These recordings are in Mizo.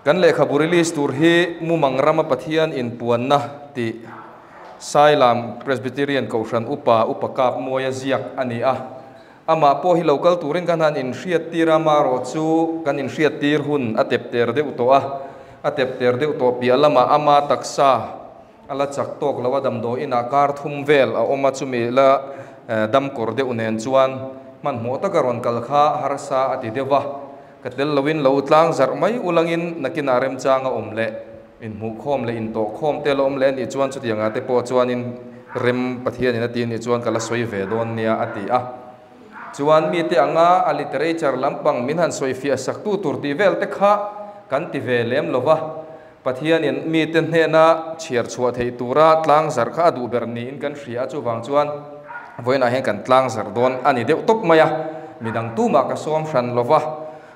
Kan lehkhabu release tur hi Mumang rama Pathian inpuanna tih Sailam Presbyterian Kohhran Upa, Upa Kap Mawia ziak a ni a. Amah pawh hi lo kal turin kan han inhriattir a, marawh chu kan inhriattir hun a tep ter deuh tawh a. A tep ter deuh tawh piah lamah ama taksa a la chak tawk lo a, damdawi inah kar thum vel a awm a, chumi la dam kawr deuh nen chuan hmanhmawh taka rawn kal kha harsa a ti deuh a. Ka tel loin lo tlang zarh mai ulangin nakinah remchang a awm leh inhmuhkhawm leh intawhkhawm te la awm leh a nih chuan chutiangah te pawh chuanin rem Pathianin a ti a nih chuan ka la sawi ve dawn nia a ti a. Chuan mite anga a literature lampang min han sawifiah saktu tur tih vel te kha kan ti ve lem lo va, Pathianin mite hnena chhiar chhuah theih tura tlang zarh kha a duh ber niin kan hria a, chuvang chuan vawiinah hian kan tlang zarh dawn a ni deuh tawp mai a, midang tumah ka sawm hran lo va.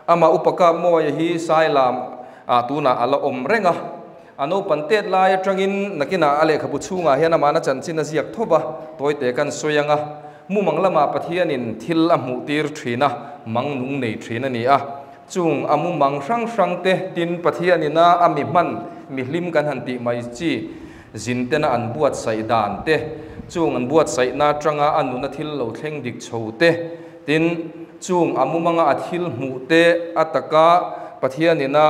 Amah Upa Kap Mawia hi Sailam ah tunah a la awm reng a, a naupan tet lai atangin nakinah a lehkhabu chhungah hian amahna chanchin a ziak tho va, tawite kan sawi ang a, mumang lamah Pathianin thil a hmuh tir thin a, mang nung nei thin a ni a. Chung a mumang hrang hrang te tin Pathianin a a mi hman mi hlim kan han tih mai chi zin tena an buatsaih dan te, chung an buatsaihna atanga a nuna thil lo thleng dik chho te, tin chung a mumanga a thil hmuh te a taka Pathianin a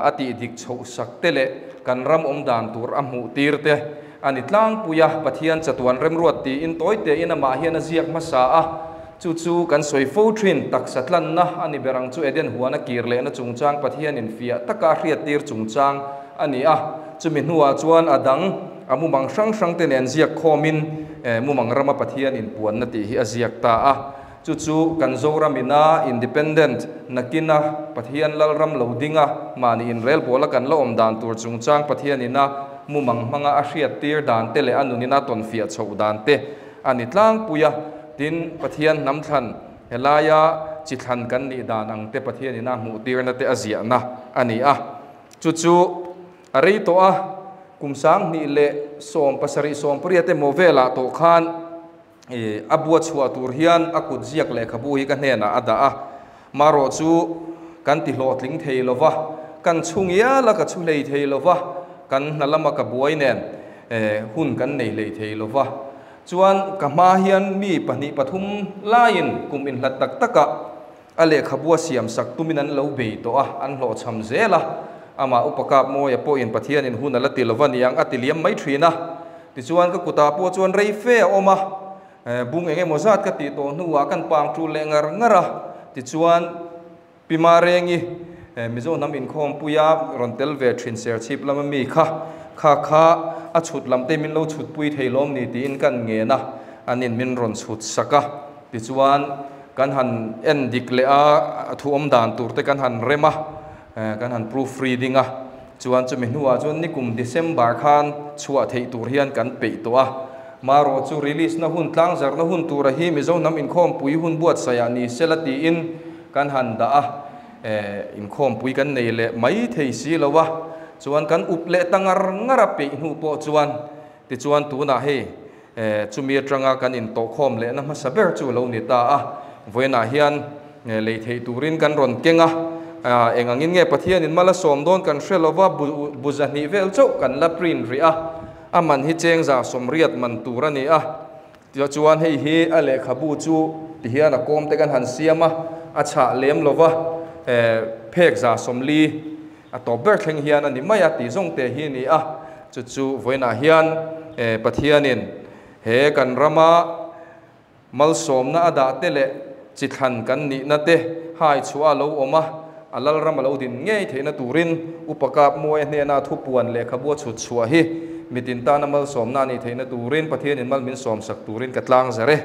a tih dik chhoh sak te leh kan ram awm dan tur a hmuh tir te a ni tlangpui a, Pathian chatuan remruat tiin tawi tein amah hian a ziak hmasa a, chu chu kan sawi fo thin, taksa tlanna a ni ber ang chu Eden huana kir lehna chungchang Pathianin fiah taka a hriattir chungchang a ni a, chumi hnuah chuan a dang a mumang hrang hrang te nen ziak khawmin mumang rama Pathian inpuanna tih hi a ziak ta a. Chu chu kan Zoram ina independent nakina Pathian Lalram lo dinga mahni inrelbawl a kan la awm dan tur chungchang Pathian ina mumang hmanga a hriattir dan te leh a nun ina tawnfiah chhoh dan te a ni tlangpui a. Tin, Pathian hnam thlan helaia chi thlan kan nih dan ang te Pathian ina hmuhtirna te a ziahna a ni a. Chu chu a rei tawh a, kum 2017 18 emaw velah tawh khan, A bua chhuah tur hian a kut ziak lehkhabu hi ka hnenah a dah a, marawh chu kan ti hlawhtling thei lo va, kan chhu ngial a ka chhu hlei thei lo va, kan hna lama ka buai nen hun kan nei hlei thei lo va. Chuan ka hma hian mi pahnih pathum laiin kum inhlat tak takah a lehkhabua siam sak tumin an lo bei tawh a, an hlawhchham zel a. Amah Upa Kap Mawia pawhin Pathianin hun a la ti lo va niang a ti liam mai thin a. Tichuan ka kutah pawh chuan rei fe a awm a, bung eng emaw zat ka tih tawh hnuah kan pang tul leh ngar ngar a. Tichuan Pi Marengi, Mizo hnam inkhawmpuia rawn tel ve thin Serchhip lama mi kha, kha kha a chhut lam te min lo chhutpui thei lawm ni tiin kan ngen a, anin min rawn chhut sak a. Tichuan, kan han en dik leh a, thu awm dan tur te kan han rem a, kan han proof reading a, chuan chumi hnuah chuan nikum December khan chhuah theih tur hian kan peih tawh a. Marawh chu release na hun tlang zarhna hun tura hi Mizo hnam inkhawmpui hun buatsaih ah ni sela tiin kan han dah a, inkhawmpui kan nei leh mai thei si lo a, chuan kan up leh ta ngar ngar a peih hnu pawh chuan Tichuan tunah hei chumi atanga kan intawhkhawm lehna hmasa ber chu lo ni ta a, vawiinah hian lei theih turin kan rawn keng a, eng angin nge Pathianin mal a sawm dawn kan hre lo va, bu zahnih vel chauh kan la print rih a, a man hi cheng za sawmriat man tur a ni a, tichuan hei hi a lehkhabu chu tihian a kawm te kan han siam a, a chhah lem lo va, phek za sawmli A tawp ber thleng hian a ni mai a tih zawng te hi a ni a, chu chu vawiinah hian Pathianin he kan rama malsawmna a dah te leh chi thlan kan nihna te hai chhuah a lo awm a, a lalram a lo din ngei theihna turin Upa Kap Muaia hnena thupuan lehkhabu a chhut chhuah hi mitin tana malsawmna a nih theihna turin Pathianin mal min sawmsak turin ka tlang zer e.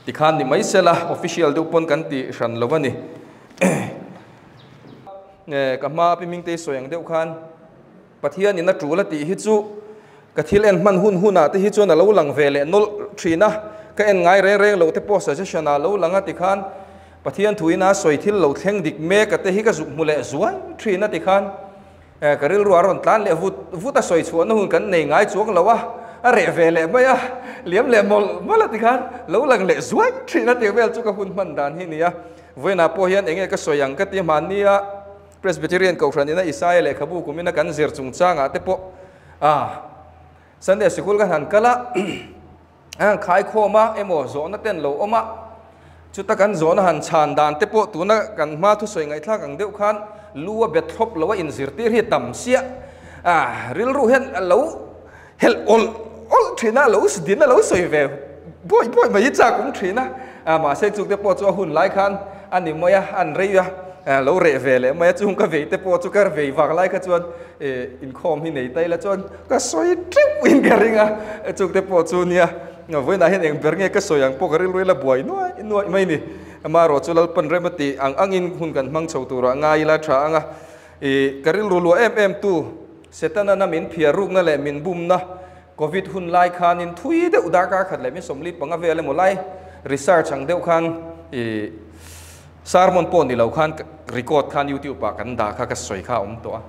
Tikhan ni mai sela, official deuh pawn kan ti hran lo a ni. Ka hma pi Mingtei sawi ang deuh khan Pathian in a tul a tih hi chu ka thil en hman hun hunah te hi chuan a lo lang ve leh nawlh thin a, ka en ngai reng reng loh te pawh suggestion ah a lo lang a tikhan Pathian thu ina sawi thil lo thleng dik mek a te hi ka zuk hmu leh zuai thin a tikhan. Ka rilru a rawn tlan leh vut vut a, sawi chhuahna hun kan nei ngai chuang lo a, a reh ve leh mai a, liam leh mawlh mawlh a tikhan lo lang leh zuai thin a tih vel chu ka hun hman dan hi nia. Vawiinah pawh hian enge ka sawi ang ka ti hmannia Presbyterian Kohhran ina Isaia lehkhabu kumina kan zir chungchangah te pawh a Sunday sikul kan han kal a, an han khaikhawm a emaw zawhna ten lo awm a, chuta kan zawhna han chhan dan te pawh tuna kan hma thusawi ngaihthlak ang deuh khan lu a bet thlawp lo a inzirtir hi tam siah a, rilru hian a lo helh awlh awlh thin a, lo din a lo sawi ve buai buai mai hi chak awm thin a, mahse chung te pawh chu a hun lai khan a ni mai a, an rei a, lo reh ve leh mai a, chung ka vei te pawh chu ka vei vang lai kha chuan inkhawm hi nei ta ila chuan ka sawi teuh in ka ring a, chung te pawh chu nia vawiinah hian eng ber nge ka sawi ang pawh ka rilru ila buai nuai nuai mai ni, amaherawh chu Lalpan rem a tih ang angin hun kan hmang chho turah ngai ila tha ang a, ka rilru luah em em tu. Setana na min phiar rukna leh min bumna Covid hun lai khanin thui deuh darkar khat leh min 45 vel emaw lai research ang deuh khan i sermon pawh ni lo khan record khan YouTube ah kan dah kha ka sawi kha a awm tawh a.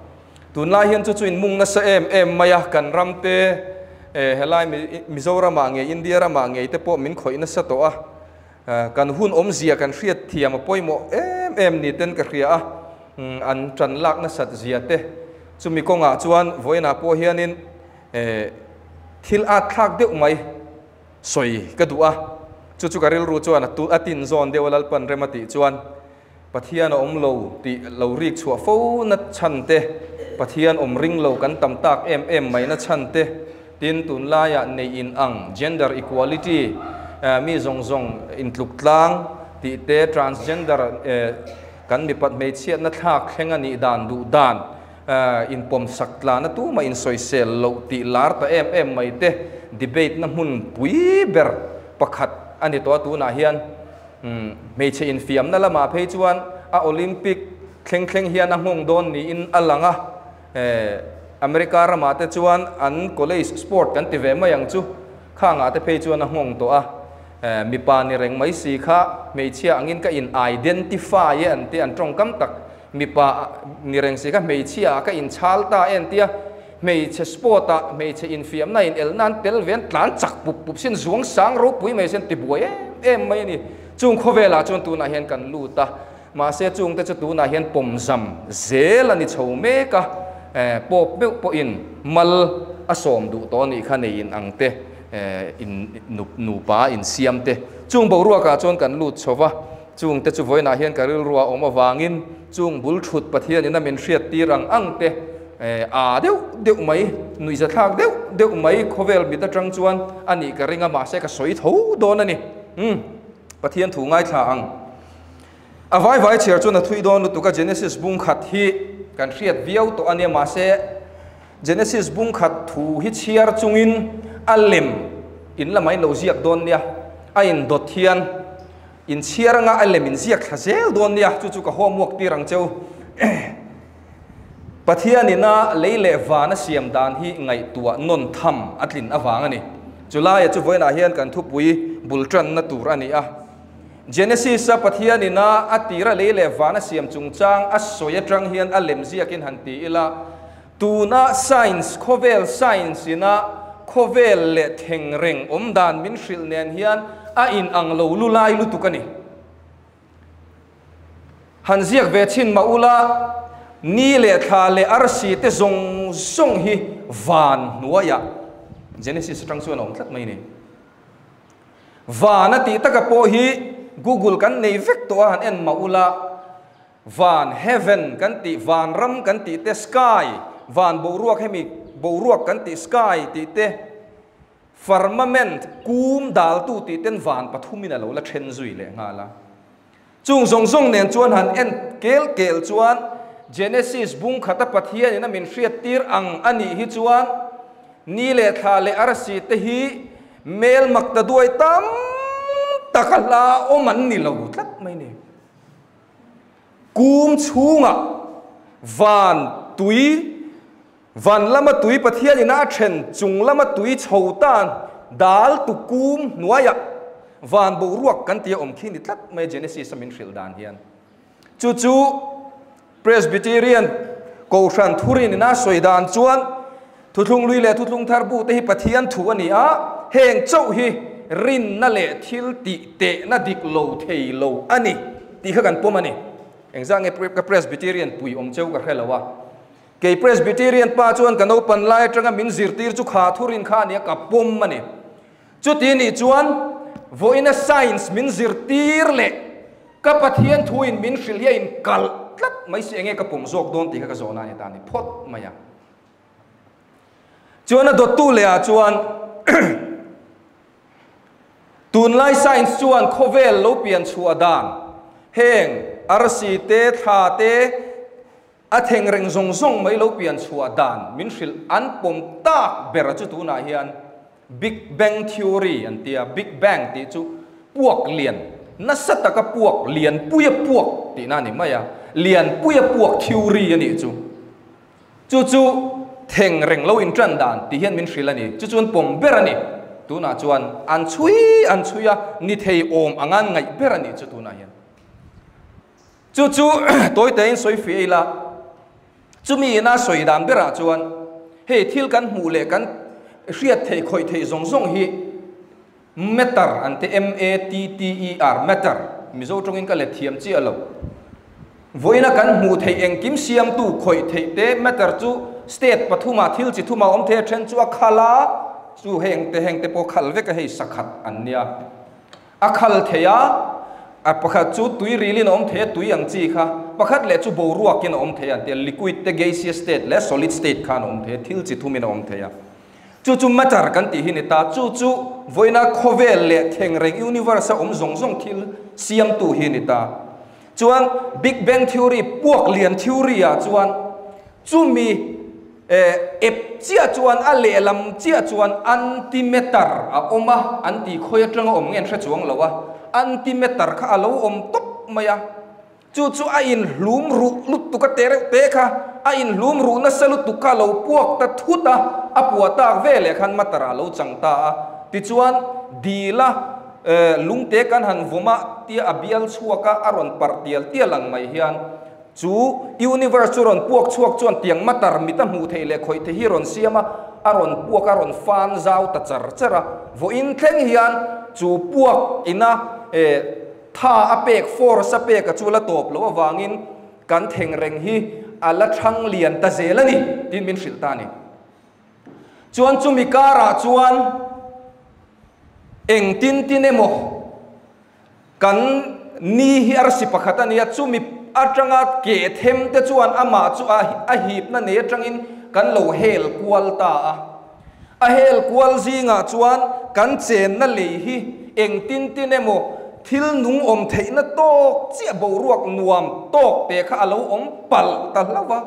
Tunlai hian chu chu in mung nasa em em mai a, kan ram te helai Mizoram ah ngei India ram ah ngei te pawh min khawih nasa tawh a. Kan hun awmzia kan hriat thiam a pawimawh em em ni ten ka hria a, an tan lak nasat zia te. Chumi kawngah chuan vawiinah pawh hianin thil at thlak deuh mai sawi ka duh a, chu chu ka rilru chuan a tin zawn deuh a Lalpan rem a tih chuan Pathian a awm lo tih lo rik chhuah fo na chhan te, Pathian awm ring lo kan tam tak em em mai na chhan te, tin tunlaiah neih in ang gender equality mi zawng zawng intluk tlang tih te, transgender kan mipat hmeichhiatna thlak thleng a nih dan duh dan inpawmsak tlana tumah insawisel loh tih lar ta em em mai te debate na hmun pui ber pakhat a ni tawh a tunah hian. Hmeichhe infiamna lamah phei chuan a Olympic thleng thleng hian a nghawng dawn niin a lang a, America ramah te chuan an college sport kan ti ve mai ang chu, khangah te phei chuan a nghawng tawh a, mipa ni reng mai si kha hmeichhia angin ka in identify e an ti, an tawngkam tak, mipa ni reng si kha hmeichhia ah ka inchhal ta e an ti a, hmeichhe sport ah hmeichhe infiamna in elna an tel ve an tlan chak pup pup sin zuang sang ropui mai sin ti buai em em mai a ni. Chung khawvelah chuan tunah hian kan lut a, mahse chungte chu tunah hian pawmzam zel a ni chho mek a, pawp meuh pawhin mal a sawm duh tawh a nih kha nei in ang te in nupa insiam te chung boruakah chuan kan lut chho va. Chungte chu vawiinah hian ka rilru a awm avangin chung bul thut Pathianin a min hriattir ang ang te a deuh deuh mai, nuihzathlak deuh deuh mai khawvel mit atang chuan a nih ka ring a, mahse ka sawi tho dawn a ni. Umm, Pathian thu ngaithla ang. A vai vai chhiar chuan a thui dawn lutuk a, Genesis bung khat hi kan hriat viau tawh a nia, mahse Genesis bung khat thu hi chhiar chungin a lem in lamah in lo ziak dawn nia, a indawt hian Inchhiar anga a lem inziak thla zel dawn nia, chu chu ka homework tir ang cheu. Pathian ina lei leh van a siam dan hi ngaihtuah nawn tham a tlin avang a ni. Chulaia chu vawiinah hian kan thupui bul tanna tur a ni a. Genesis-a Pathian ina a tira lei leh van a siam chungchang a sawi atang hian a lem ziakin han ti ila, Tuna science, khawvel science ina khawvel leh thengreng awm dan min hrilh nen hian a in ang lo lu lai lutuk a ni. Han ziak ve chhin mah ula, ni leh thla leh arsi te zawng zawng hi van hnuaiah Genesis atang chuan a awm tlat mai a ni. Van a tih taka pawh hi Google kan nei vek tawh a han en mah ula, Van, heaven, kan tih, van ram kan tih te, sky, van boruak hemi boruak kan tih sky tih te, firmament, kum daltu tih ten van pathumin a lo la then zui leh nghal a. Chung zawng zawng nen chuan han en kel kel chuan Genesis bung khata Pathianin a min hriattir ang a nih hi chuan ni leh thla leh arsi te hi mel mak ta duai tam tak a hla awm an ni lo tlat mai ni. Kum chhungah van tui, van lama tui Pathianin a then chung lama tui chho tan dal tu kum hnuaiah van boruak kan tia awm khi ni tlat mai Genesis a min hrilh dan hian. Chu chu Presbyterian Kohhran Thurin ina sawi dan chuan. Thuthlung Hlui leh Thuthlung Thar bu te hi Pathian thu a ni a, heng chauh hi rinna leh thil tih tehna dik lo thei lo a ni tih kha kan pawm a ni. Engzah nge ka Presbyterian pui awm cheu ka hre lo a. Kei Presbyterian pa chuan ka naupan lai atanga min zirtir chu kha thurin kha a ni a, ka pawm a ni. Chuti nih chuan vawiina science min zirtir leh ka Pathian thuin min hrilh hi a inkalh tlat mai si enge ka pawm zawk dawn tih kha ka zawhna a ni ta a ni phawt mai a. Chuan a dawttu leh ah chuan tunlai science chuan khawvel lo pian chhuah dan heng arsi te thla te a theng reng zawng zawng mai lo pian chhuah dan min hrilh an pawm tak ber chu tunah hian Big Bang Theory an ti a, Big Bang tih chu puak lian, nasa taka puak, lian puia puak tihna a ni mai a, lian puia puak theory a nih chu. Chu chu theng reng lo intan dan tih hian min hrilh a ni. Chu chuan pawm ber a ni. Tunah chuan an chhui an chhui a, ni thei awm anga an ngaih ber a nih chu tunah hian. Chu chu tawi tein sawi fiah ila, chumi ina sawi dan berah chuan hei thil kan hmuh leh kan hriat theih khawih theih zawng zawng hi matter an ti, M-A-T-T-E-R, matter, Mizo tawngin ka let thiam chiah lo. Vawiina kan hmuh theih engkim siamtu khawih theih te matter chu state pathumah thil chi thumah awm thei a then chu a khal a, chu heng te heng te pawh khal vek a hei sakhat an nia. A khal thei a, a pakhat chu tui rilin a awm thei a, tui ang chi kha, pakhat leh chu boruakin a awm thei a an ti a, liquid te gaseous state leh solid state khan a awm thei a, thil chi thumin a awm thei a. Chu chu matter kan tih hi ni ta, chu chu vawiina khawvel leh thengreng universe a awm zawng zawng thil siamtu hi ni ta. Chuan Big Bang Theory, puak lian theory ah chuan chumi ep chiah chuan a lehlam chiah chuan antimatter a awm a, an ti khawi atanga awm nge an hre chuang lo a, antimatter kha a lo awm tawp mai a, chu chu a inhlum ruh lutuk a te reuh te kha a inhlum ruh nasa lutuk kha a lo puak ta thut a, a puah tak veleh khan matter ah a lo chang ta a, tichuan dil a. Lungte kan han vawm a tia a bial chhuak a, a rawn parh tial tial ang mai hian chu universe chu rawn puak chhuak chuan tiang matar mit a hmuh theih leh khawih theih hi rawn siam a, a rawn puak a rawn fan zau ta char char a. Vawiin thleng hian chu puak ina tha a pek, force a pek a chu la tawp loh avangin kan thengreng hi a la thang lian ta zel a ni tiin min hrilh ta a ni. Chuan chumi karah chuan eng tin tin emaw kan ni hi arsi pakhat a nia, chumi atanga keh them te chuan amah chu a hipna nei atangin kan lo hel kual ta a. A hel kual zingah chuan kan chenna lei hi eng tin tin emaw thil nung awm theihna tawk chiah boruak nuam tawk te kha a lo awm palh ta hlauh a.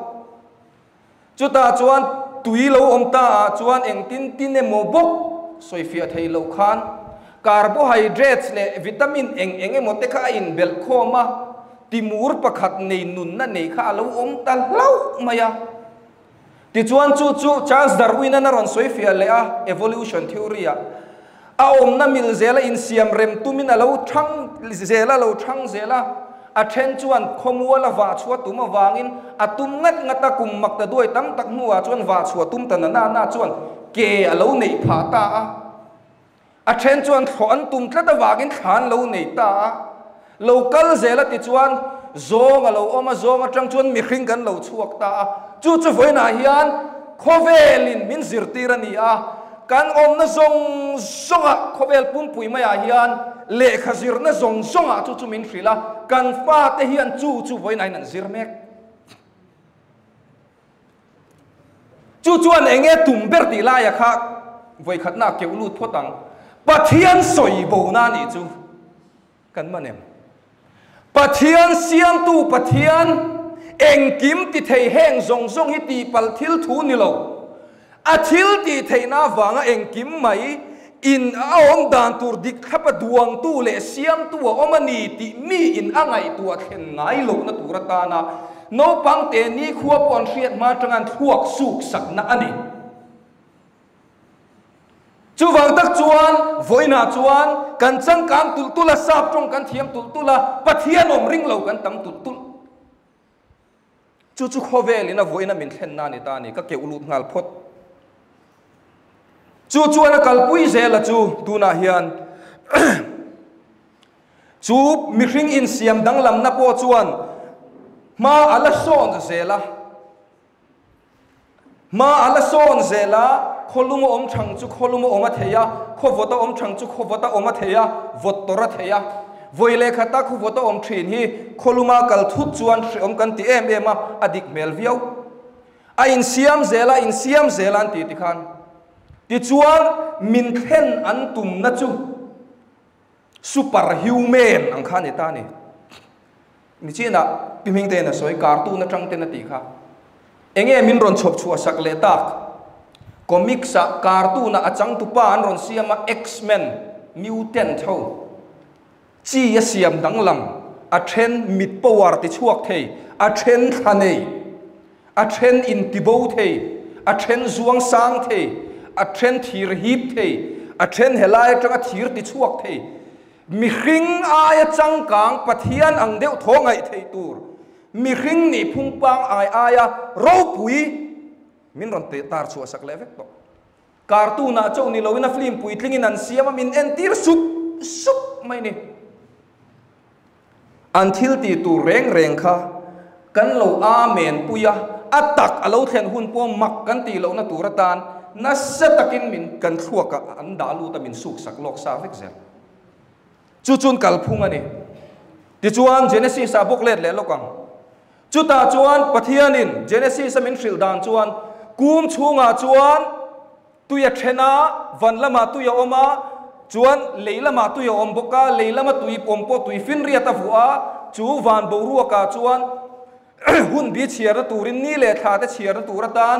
Chutah chuan tui lo awm ta ah chuan engtin tin emaw bawk sawifiah thei loh khan carbohydrates leh vitamin eng eng emaw te kha a inbelh khawm a, timur pakhat nei nunna nei kha a lo awm ta hlauh mai a. Tichuan chu chu Charles Darwin-a'n a rawn sawifiah leh a, evolution theory-ah a awmna mil zela insiam rem tumin a lo thang zel a lo thang zel a. A then chuan khawmual a vah chhuah tum avangin a tum ngat ngat a, kum mak ta duai tam tak hnuah chuan vah chhuah tum ta na na na chuan ke a lo neih phah ta a. A then chuan thlawh an tum tlat avangin thla an lo nei ta a. Lo kal zel a ti chuan zawng a lo awm a, zawng atang chuan mihring kan lo chhuak ta a. Chu chu vawiinah hian khawvelin min zirtir a ni a, kan awmna zawng zawngah khawvel pumpui maiah hian lehkha zirna zawng zawngah chu chu min hrilh a, kan fate hian chu chu vawiinah hian an zir mek. Chu chuan eng nge tum ber tih laia kha vawikhatna a keuh lut phawt ang. Pathian sawi bona a nih chu kan man em? Pathian siamtu Pathian engkim ti thei heng zawng zawng hi tihpalh thil thu ni lo. A thil tih theihna avanga engkim mai in a awm dan tur dik thlap a duangtu leh siamtu a awm a ni tih mi in a ngaihtuah thlen ngai lohna tur atana naupang te nikhua pawh an hriat hma atanga an thluak suk sakna a ni. Chuvang tak chuan vawiinah chuan kan changkang tulh tulh a, sap tawng kan thiam tulh tulh a, Pathian awm ring lo kan tam tulh tulh. Chu chu khawvelin a vawiina min thlenna a ni ta a ni, ka keuh lut nghal phawt. Chu chuan a kalpui zel a chu tunah hian chu mihring insiam danglamna pawh chuan hma a la sawn zel a. Hma a la sawn zel a, khawlum a awm thang chu khawlum a awm a thei a, khawvawt a awm thang chu khawvawt a awm a thei a, vawt tawrh a thei a. Vawi leh khata khawvawt a awm thin hi khawluma kal thut chuan hreawm kan ti em em a, a dik hmel viau. A insiam zel a, insiam zel a an ti tikhan. Tichuan, min thlen an tumna chu super human ang kha a ni ta a ni. Nichinah Pi Hmingtein a sawi, cartoon atang ten a tih kha. Enge min rawn chhawp chhuah sak leh tak? Comics ah cartoon ah a changtupa an rawn siam a, X-Men, mutant ho. Chi a siam danglam, a then mit power ti chhuak thei, a then thla nei, a then intibo thei, a then zuang sang thei, a then thir hip thei, a then helai atanga thir ti chhuak thei, mihring aia changkang Pathian ang deuh thaw ngaih theih tur, mihring nih phung pangngai aia ropui min rawn tar chhuah sak leh vek tawh. Cartoon ah chauh ni loin a film puitlingin an siam a, min entir sup sup mai ni. An thil tih tur reng reng kha kan lo amen pui a, a tak a lo thlen hun pawh mak kan tih lohna tur atan nasa takin min kan thluak ah an dah lut a, min suk sak lawk sa vek zel. Chu chun kalphung a ni. Tichuan Genesis ah bawk let leh lawk ang. Chutah chuan Pathianin Genesis a min hrilh dan chuan kum chhungah chuan tui a then a, van lamah tui a awm a, chuan lei lamah tui a awm bawk a, lei lama tui awm pawh tui finriat a vuah a, chu van boruakah chuan hun bi chhiarna turin ni leh thla te chhiarna tur atan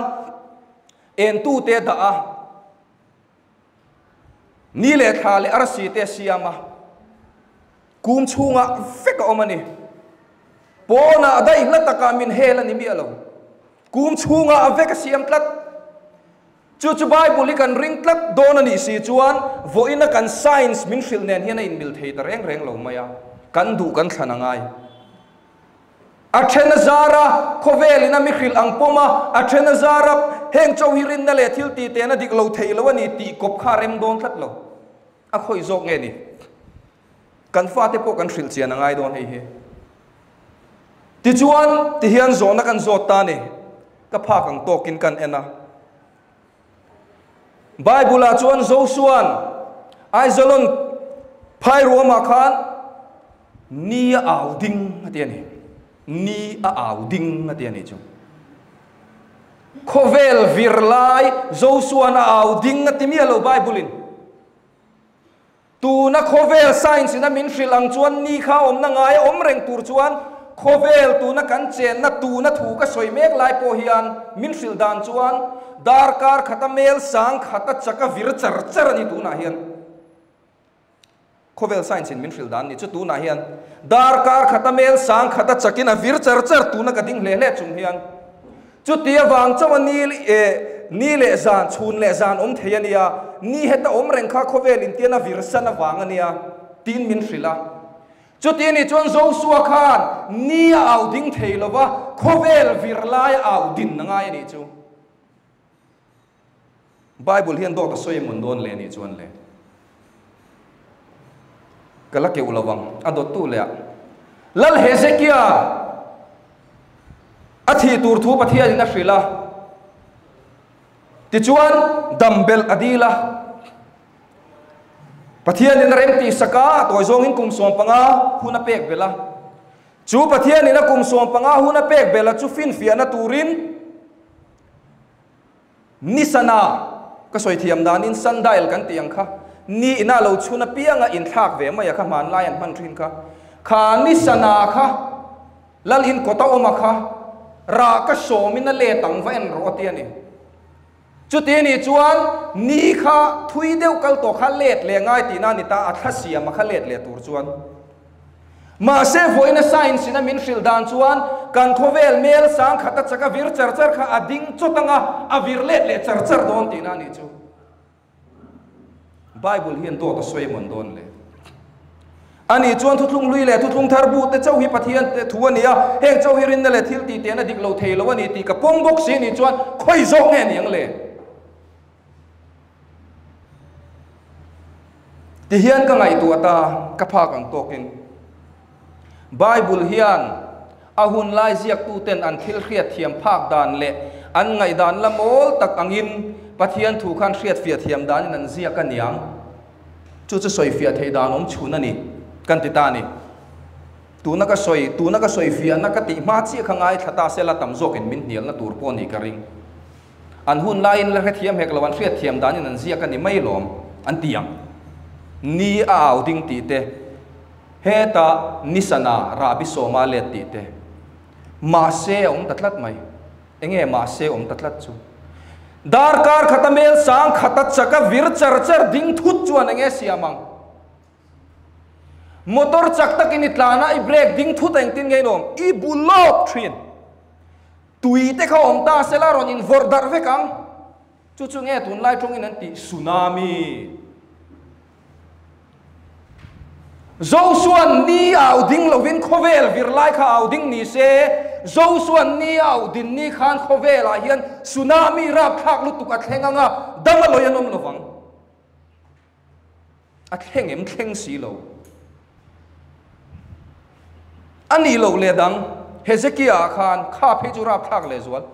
entute a dah a. Ni leh thla leh arsi te a siam a, kum chhungah vek a awm a ni. Pawnah daih hla takah min hel a ni miah lo. Kum chhungah a vek a siam tlat. Chu chu Bible hi kan ring tlat dawn a nih si chuan vawiina kan science min hrilh nen hian a inmil thei ta reng reng lo mai a, kan duh kan thlan a ngai. A then a zar a, khawvel in a mi hrilh ang pawm a, a then a zar a, heng cho hi rinna leh thil tih tehna dik lo thei lo a ni tih kawp kha a rem dawn tlat lo. A khawi zawk nge ni? Kan fate pawh kan hrilh chian a ngai dawn hei hi. Tichuan, tihian zawhna kan zawt ta a ni. Ka phak ang tawkin kan en a. Bible ah chuan Josua'n Aijalon phai ruamah khan ni a au ding a ti a ni. Ni a au ding a ti a ni chu. Khawvel vir lai Josua'n a au ding a ti miah lo Bible in. Tuna khawvel science in a min hrilh ang chuan ni kha awmna ngai a awm reng tur chuan khawvel tuna kan chenna tuna thu ka sawi mek lai pawh hian min hrilh dan chuan darkar khata mel sang khata chaka vir char char a ni tunah hian khawvel science in min hrilh dan ni chu tunah hian darkar khata mel sang khata chakin a vir char char tuna ka ding hle hle chung hian Chuti avang chauh a ni eh ni leh zan, chhun leh zan awm thei a nia, ni heta awm reng kha khawvel intian a vir san avang a nia, tiin min hrilh a. Chuti a nih chuan Joshua khan ni a au ding thei lo va, khawvel vir lai a au din a ngai a nih chu. Bible hian dawt a sawi emawn dawn le nih chuan le. Ka la keuh lo ang, a dawttu leh ah. Lal Hezekia a thih tur thu Pathianin a hrilh a, tichuan dam belh a dil a. Pathianin a rem tihsak a, a tawi zawngin kum 15 hun a pek belh a. Chu Pathianin a kum 15 hun a pek belh a chu finfiahna turin, Nisana ka sawi thiam danin sundial kan tih ang kha, ni ina lo chhun apianga inthlak ve mai a kha hmanlai an hman thin kha. Kha nisana kha lal in kawta awm a kha rah ka sawmin a let ang va en rawh a ti a ni. Chuti a nih chuan ni kha thui deuh kal tawh kha let leh ngai tihna a ni ta, a thla siam a kha let leh tur chuan. Mahse vawiina science in a min hrilh dan chuan kan khawvel mel sang khat a chak a vir char char kha a ding chawt ang a, a vir let leh char char dawn tihna a nih chu. Bible hian dawt a sawi emawn dawn le? Ani chuan thuthlung hlui leh thuthlung thar bu te chauh hi Pathian te thu a ni a, heng chauh hi rinna leh thil tih tehna dik lo thei lo a ni tih ka pawng bawk si a nih chuan khawi zawk nge ni ang le? Tihian ka ngaihtuah ta, ka phak ang tawkin. Bible hian a hun lai ziaktuten an thil hriatthiam phak dan leh an ngaihdan la mawl tak angin Pathian thu khan hriatfiah thiam danin an ziak a niang. Chu chu sawifiah theih dan awm chhun a ni, kan ti ta a ni. Tuna ka sawi, tuna ka sawifiahna ka tih hma chiah kha ngaithla ta sela tam zawkin min hnialna tur pawh a nih ka ring. An hun laiin la hrethiam hek lo, an hriatthiam danin an ziak a ni mai lawm, an ti ang. Ni a au ding tih te, heta Nisana rahbi sawma let tih te. Mahse a awm ta tlat mai. Enge mahse awm ta tlat chu? Darkar khata mel sang khata chaka vir char char ding thut chuan enge siam ang? Motor chak takin i tlan a, i brake ding thut a engtin nge in awm? I bu lawk thin. Tui te kha awm ta sela rawn invawrh darh vek ang. Chu chu nge tunlai tawngin an tih tsunami. Joshua ni au ding lovin khawvel vir lai kha au ding ni se, Joshua ni au din ni khan khawvelah hian tsunami rapthlak lutuk a thleng ang a, dam a lawi an awm lovang. A thleng em thleng si lo. A nih loh leh dang, Hezekiah-ah khan kha phei chu rapthlak leh zual.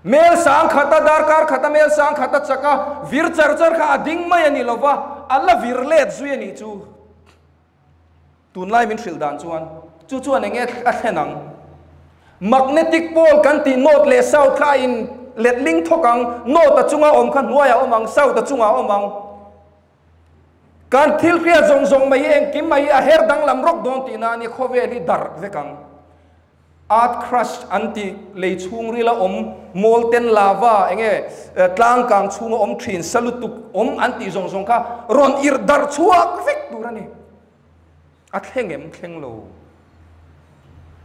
Mel sang khata darkar khata mel sang khata chaka vir char char kha a ding mai a ni lo va, a la vir let zui a nih chu. Tunlai min hrilh dan chuan chu chuan eng nge a thlen ang? Magnetic pole kan tih north leh south kha a in letling thawk ang, north a chunga awm kha hnuaiah a awm ang, south a chungah a awm ang. Kan thil hriat zawng zawng mai hi engkim mai hi a her danglam rawk dawn tihna a ni, khawvel hi darh vek ang. Earth crust an tih lei chhungrila awm molten lava enge tlang kang chhunga awm thin sa lutuk awm an tih zawng zawng kha rawn irh darh chhuak vek tur a ni. A thleng em thleng lo.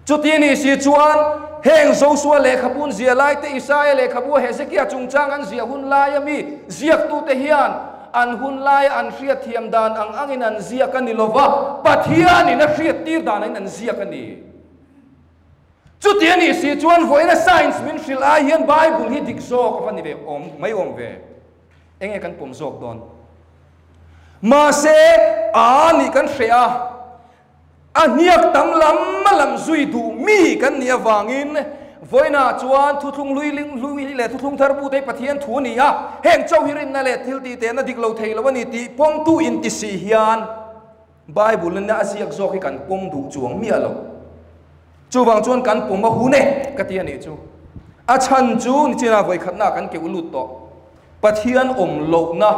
Chuti ni si chuan heng Josua lehkhabun zia lai te Isaia lehkhabu Hezekia chungchang an ziah hun laia mi ziaktute hian an hun laia an hriatthiam dan ang angin an ziak a ni lova, Pathianin a hriattir dan angin an ziak a ni. Chuti a nih si chuan vawiina science min hrilh ai hian Bible hi dik zawk a va ni ve awm mai awm ve. Enge kan pawm zawk dawn? Mahse, a nih kan hreh a, a hniak tam lam a lam zui duh mi kan nih avangin vawiinah chuan thuthlung hlui hlui leh thuthlung thar bu te hi Pathian thu a ni a, heng chauh hi rinna leh thil tih tehna dik lo thei lo a ni tih pawmtu inti si hian Bible in a ziak zawk hi kan pawm duh chuang miah lo. Chuvang chuan kan pawm a hun e ka ti a nih chu. A chhan chu nichina vawikhatna kan keuh lut tawh. Pathian awm lohna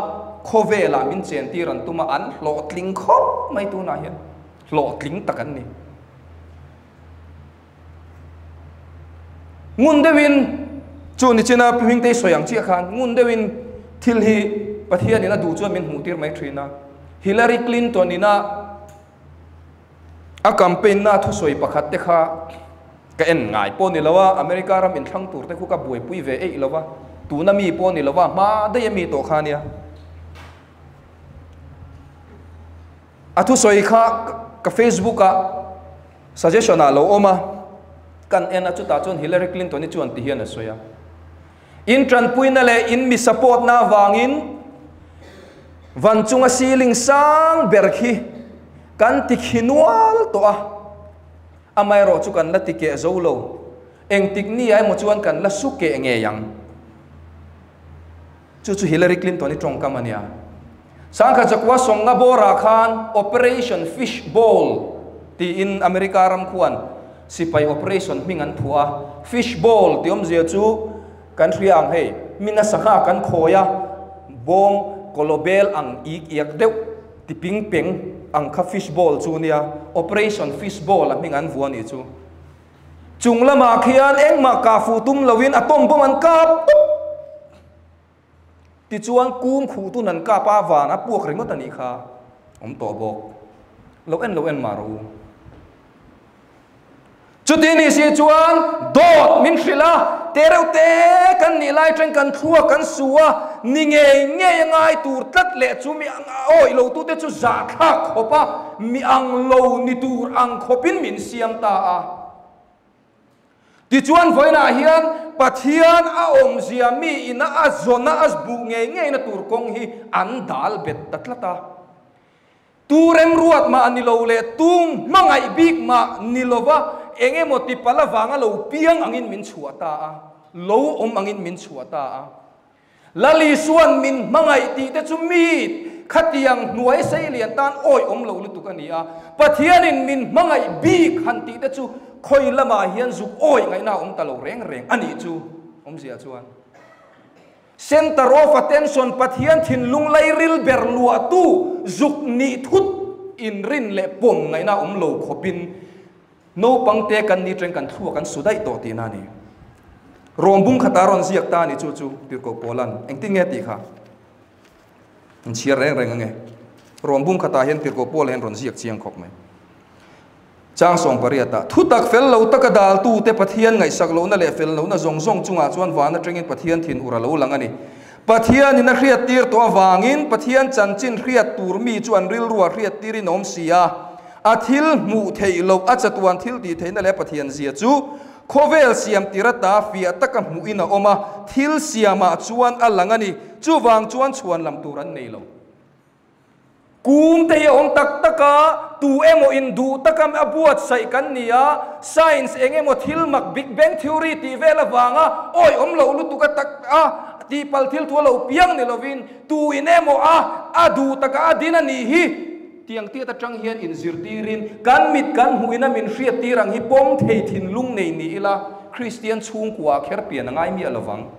khawvelah min chentir an tum a, an hlawhtling khawp mai tunah hian. Hlawhtling tak an ni. Ngun deuhin chu nichina Pi Hmingtei sawi ang chiah khan ngun deuhin thil hi Pathianin a duh chuan min hmuhtir mai thin a. Hillary Clinton ina a campaign na thusawi pakhat te kha ka en ngai pawh ni lo a, America ram inthlang tur te khu ka buaipui ve eih lo va, tuna mi pawh ni lo va, hma daih a mi tawh kha a nia. A thusawi kha ka Facebook ah suggestion ah lo awm a, kan en a chutah chuan Hillary Clinton hi chuan ti hian a sawi a, In tanpuina leh in mi support na avangin van chunga ceiling sang ber khi kan ti khi nual tawh a, amaherawh chu kan la ti keh zo lo, engtik ni ah emaw chuan kan la su keh ngei ang. Chu chu Hillary Clinton i tawngkam a nia. Sangkhat zakua sawmnga bawrah khan Operation Fish Bowl tiin America ram khuan sipai operation hming an phuah a. Fish Bowl tih awmzia chu kan hria ang hei, mi nasa kha kan khawi a, bawng kawlawbel ang ik iak deuh ti ping peng ang kha fish bowl chu nia. Operation Fish Bowl a hming an vuah a nih chu. Chung lamah khian engmah kah fuh tum loin atom bomb an kap tup. Tichuan kung khuh tun an kap a, van a puak ringawt a nih kha. Awm tawh bawk. Lo en lo en mah rawh u. Chuti ni si chuan dawt min hrilh a, te reuh te kan nih lai atang kan thluak kan su a, ni ngei ngei a ngai tur tlat leh chu mi ang awih lo tute chu zahthlak khawp a, mi ang lo ni tur ang khawpin min siam ta a. Tichuan vawiinah hian Pathian a awmzia mi ina a zawna a zbuh ngei ngeina tur kawng hi an dal bet ta tlat a. Tu remruat mah ni lo leh tu hmangaih bik mah ni lova eng emaw ti pal avanga lo piang angin min chhuah ta a, lo awm angin min chhuah ta a. Lal Isua'n min hmangaih tih te chu mi khatiang hnuai sei lian tan awi awm lo lutuk a ni a, Pathianin min hmangaih bik han tih te chu khawi lamah hian zuk awi ngaihna a awm ta lo reng reng a nih chu awmzia chuan. Center of attention, Pathian thinlung lairil ber luahtu zuk nih thut inrin leh pawm ngaihna awm lo khawpin naupang te kan ni teng kan thluak an su daih tawh tihna a ni. Rawm bung khata rawn ziak ta a ni chu chu Tirhkoh Paula'n engtin nge tih kha an chhiar reng reng ange. Rawm bung khatah hian Tirhkoh Paula hian rawn ziak chiang khawp mai. Chang 18-ah, Thutak fel lo taka daltute Pathian ngaihsak lohna leh fel lohna zawng zawng chungah chuan van atangin Pathian thin ur a lo lang a ni. Pathianin a hriattir tawh avangin Pathian chanchin hriat tur mi chu an rilruah hriattirin a awm si a. A thil hmuh theih loh, a chatuan thil tih theihna leh Pathian zia chu khawvel siam tir ata fiah taka hmuhin a awm a, thil siamah chuan a lang a ni. Chuvang chuan chhuan lam tur an nei lo. Kum te hi a awm tak tak a, tu emaw in duh taka a buatsaih kan ni a, science eng emaw thil mak Big Bang Theory tih vel avanga awi awm loh lutuk a tak a tihpalh thil thu a lo piang ni lovin tu in emaw a a duh taka a din a nih hi tiang tiat atang hian inzirtirin kan mit kan hmuhin a min hriattir ang hi pawm thei thinlung nei ni ila Kristian chhungkua kher pian a ngai miah lovang.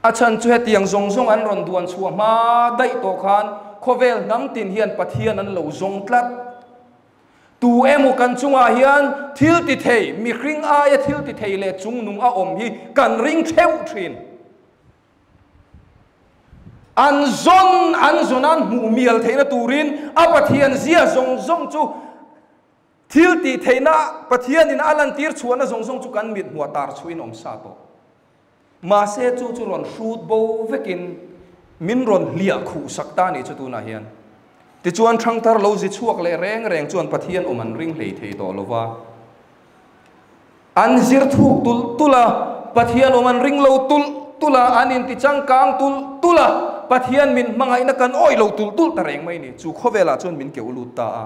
A chhan chu hetiang zawng zawng an rawn duan chhuah hma daih tawh khan khawvel hnam tin hian Pathian an lo zawng tlat. Tu emaw kan chungah hian thil ti thei, mihring aia thil ti thei leh chungnung a awm hi kan ring theuh thin. An zawn an zawn an hmuh mial theihna turin a Pathian zia zawng zawng chu Thil tih theihna Pathianin a lantir chhuahna zawng zawng chu kan mit hmuah tar chhuin awm sa tawh. Mahse chu chu rawn hrut bo vekin min rawn hliah khuh sak ta nih chu tunah hian. Tichuan thangthar lo zi chhuak leh reng reng chuan Pathian awm an ring hlei thei tawh lova. An zir thuk tulh tulh a, Pathian awm an ring lo tulh tulh a, an inti changkang tulh tulh a, Pathian min hmangaihna kan awih lo tulh tulh ta reng mai ni. Chu khawvelah chuan min keuh lut ta a.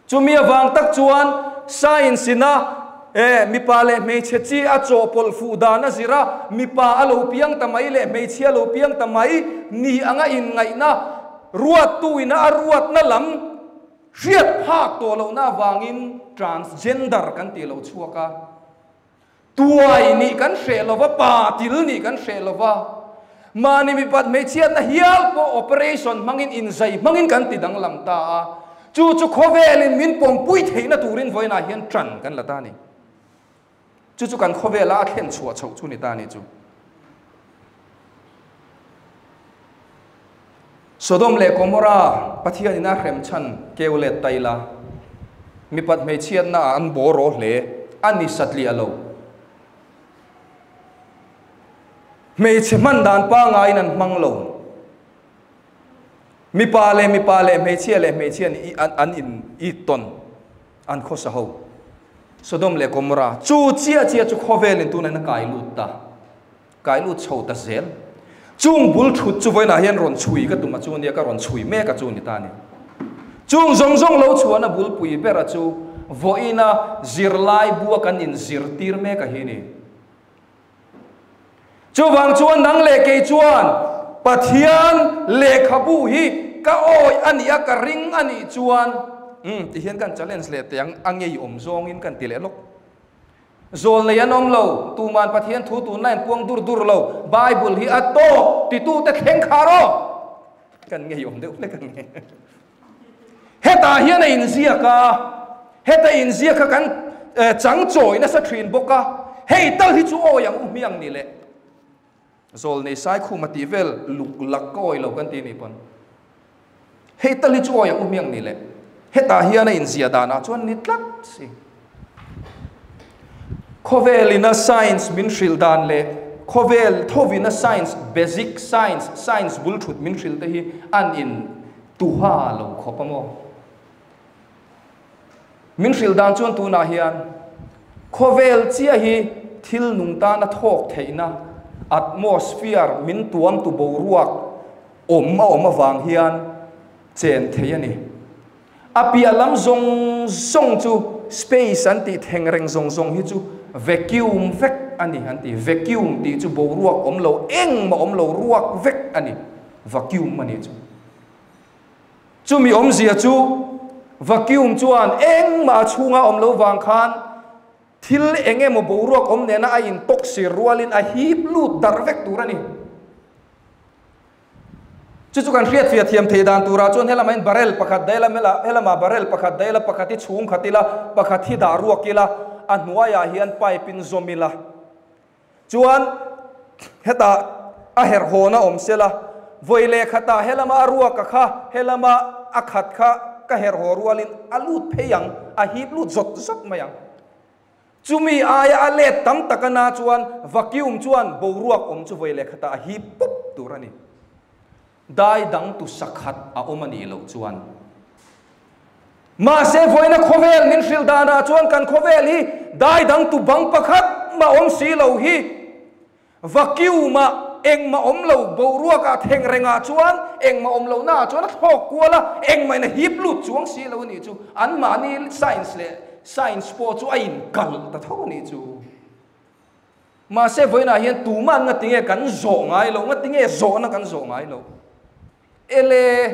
Chumi avang tak chuan science ina e mipa leh hmeichhe chi a chawhpawlh fuh dan a zir a, mipa a lo piang ta mai leh hmeichhia lo piang ta mai ni anga inngaihna ruattu ina a ruatna lam hriat phak tawh lohna avangin transgender kan tih lo chhuak a. Tuai nih kan hreh lova, pa til nih kan hreh lova, mahni mipat hmeichhiatna hial pawh operation hmangin inzai hmangin kan ti danglam ta a, chu chu khawvelin min pawmpui theihna turin vawiinah hian ṭan kan la ta a ni. Chu chu kan khawvela a thlen chhuah chhoh chu ni ta a ni chu. Sodom leh Gomorrah Pathianin a hrem chhan keu let ta ila, mipat hmeichhiatna ah an bawr aw hle a ni satliah lo. Hmeichhe hman dan pangaiin an hmang lo. Mipa leh mipa leh hmeichhia leh hmeichhia nih an in it tawn an khawsa ho. Sodom leh Gomorrah chu chiah chiah chu khawvelin tunah hian a kai lut ta. Kai lut chho ta zel. Chung bul thut chu vawiinah hian rawn chhui ka tum a chu nia, ka rawn chhui mek a chu ni ta ni. Chung zawng zawng lo chhuahna bulpui bera chu vawiina zirlai bua kan inzirtir mek a hi ni. Chuvang chuan nang leh kei chuan Pathian lehkhabu hi ka awih a nih a, ka ring a nih chuan umm tihian kan challenge leh teh ang, a ngeiawm zawngin kan ti leh lawk. Zawlnei an awm lo, tuman Pathian thu tunlai an puang dur dur lo, Bible hi a tawk titute thleng khar aw! Kan ngeiawm deuh hlek ang nge. Hetah hian a inziak a, heta inziak kha kan chang chawi nasa thin bawk a, hei tal hi chu awi ang u hmiang ni le. Zawlnei Saikhuma tih vel luk lak ka awi lo kan ti ni pawn. Hei tal hi chu awi ang u hmiang ni le. Hetah hian a inziah danah chuan ni tlat si. Khawvelina science min hrilh dan leh khawvel thovina science, basic science, science bul thut min hrilh te hi an in tuha lo khawp a maw? Min hrilh dan chuan tunah hian khawvel chiah hi thil nung tana thawk theihna atmosphere min tuam tu boruak awm a awm avang hian chen thei a ni. A piah lam zawng zawng chu space an tih theng reng zawng zawng hi chu vacuum vek a ni an ti. Vacuum tih chu boruak awm lo, engmah awm lo ruak vek a ni. Vacuum a nih chu. Chumi awmzia chu vacuum chuan engmah a chhunga awm lo vang khan thil eng emaw boruak awm nena a intawk sir rualin a hip lut darh vek tur a ni. Chu chu kan hriatfiah thiam thei dan turah chuan helama in barrel pakhat daih ila, helama barrel pakhat daih ila, pakhat hi chhung khat ila, pakhat hi dah ruak ila, a hnuaiah hian pipe in zawm ila. Chuan hetah a herh hawn a awm sela, vawi leh khatah helama a ruak a kha, helama a khat kha ka herh haw rualin a lut phei ang, a hip lut zawt zawt mai ang. Chumi aia a let tam tak ana chuan vacuum chuan boruak awm chu vawi leh khatah a hip pup tur a ni. Dai dang tu sakhat a awm a nih loh chuan. Mahse vawiina khawvel min hrilh danah chuan kan khawvel hi dai dang tu bang pakhat mah awm si lo hi. Vacuum-ah engmah awm lo, boruakah theng rengah chuan engmah awm lohnaah chuan a thlawk kual a, engmah in a hip lut chuang si lo a nih chu. Anmahni science leh science pawh chu a inkalh ta tho a nih chu. Mahse vawiinah hian tuman nga tinge kan zawh ngai loh, nga tinge zawhna kan zawh ngai loh. Ele,